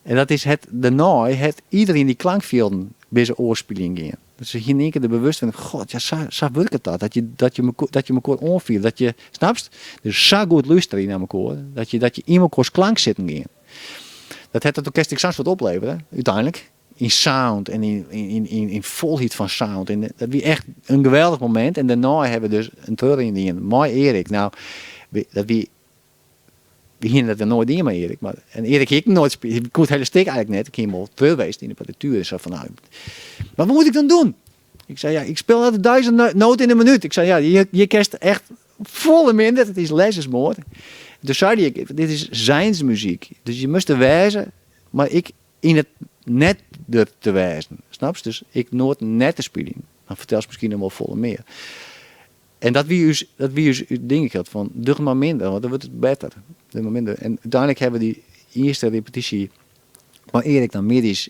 En dat is het, dêrnei hat iedereen dy klankfjilden by se oarspyljen gean. Dat se hiene yn ien kear de bewustwurding, god, ja, sa wurket dat. Dat je mekoar oanfiele, dat je, snapst? Dus sa goed lústerje nei mekoar, dat je yn mekoars klank sitten gean. Dat hat it orkest ek sa'n soad oplevere, úteinlik. Yn sound en yn folheid fan sound. En dat wie echt in geweldich momint. En dêrnei hawwe we dus in treurring dien mei Erik. Nou, dat wie, we hiene dat noait dien mei Erik. Mar, en Erik hie ek noait spile. Hy koe it hiele stik eigentlik net. Ik hie him wol terugweest yn de partituer. En sei fan, nou, maar wat moet ik dan doen? Ik sei, ja, ik speel altijd 1000 noten in een minuut. Ik sei, ja, je kinst echt folle minder. It is less is more. Toen sei hy, dit is zijns muzyk. Dus je moast der wêze, mar ek yn it net der te wêzen. Snapst? Dus ek noaten net te spyljen. Dan fertelst miskien noch wol folle mear. En dat wie ús, dat wie ús ding fan doch mar minder, want dan wurdt it better. Doch mar minder. En úteinlik hawwe we dy earste repetysje mei Erik dan middeis,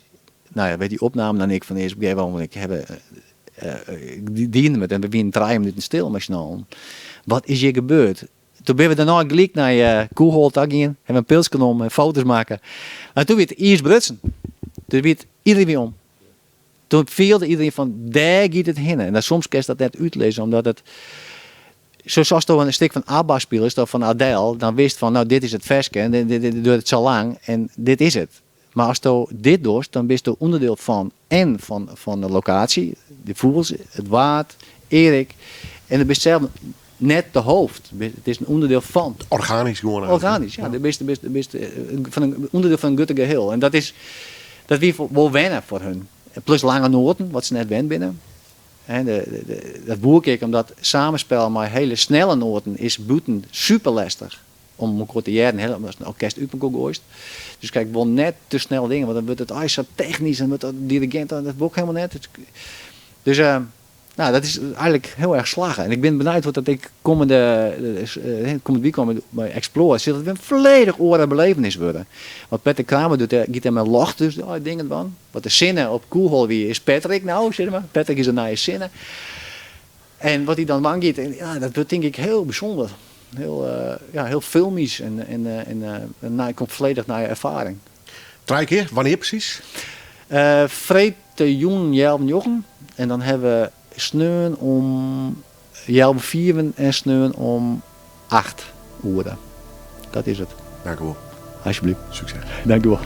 nou ja, dy opname dan ik fan earst op in gegeven moment, ik hawwe, dy dienen we it en we wienen 3 minuten stil mei syn allen. Wat is hjir gebeurd? Toen binne we dêrnei gelyk nei Koehoal ta gien, hawwe in pilske nommen en foto's makke. Mar toen wie it iis brutsen. Toen wie it iedereen wie om. Toen fielde iedereen fan dêr giet it hinne. En dan soms kinst dat net útlizze, omdat it sa asto in stik fan ABBA spilest of fan Adele, dan witst fan nou dit is it ferske en dit duorret sa lang en dit is it. Mar asto dit dochst, dan bisto ûnderdiel fan en fan de lokaasje, de fûgels, it waad, Erik. En dan bist sels net de hoofd. It is in ûnderdiel fan. Organisk gewoan. Organisk, ja. Do bist fan in ûnderdiel fan in grutte geheel. En dat is, dat wie wol wenne foar hun. Plus lange noaten, wat se net wend binne. Dat woe ik ek, omdat samenspel mei hiele snelle noaten is bûten super lestich om mekoar te hearren, hè, omdat in orkest út mekoar goaist. Dus kijk, wol net te snel dingen, want dan wurdt it eins sa technysk en wurdt dat dirigint, dat wol ik helemaal net. Dus nou, dat is eigentlik hiel erch slagge. En ik bin benijd wat dat ek kommende, kommend wykein by Explore sil it wer in folledich oare belevenis wurde. Want Patrick Kramer doet, giet dêr mei locht dus allegear dingen dwaan. Wat de sinne op Koehoal wie, is Patrick no, sis mar. Patrick is de nije sinne. En wat hy dan dwaan giet, en, ja, dat wurdt tink ik hiel bysûnder. Hiel, ja, hiel filmysk en in komt folledich nije erfaring. Trije kear, wannear presys? Freedtejûn healwei njoggen en dan hawwe we sneon om healwei fiven en sneon om 8 oere. Dat is it. Dank u wol. Alsjeblieft. Sukses. Dank u wol.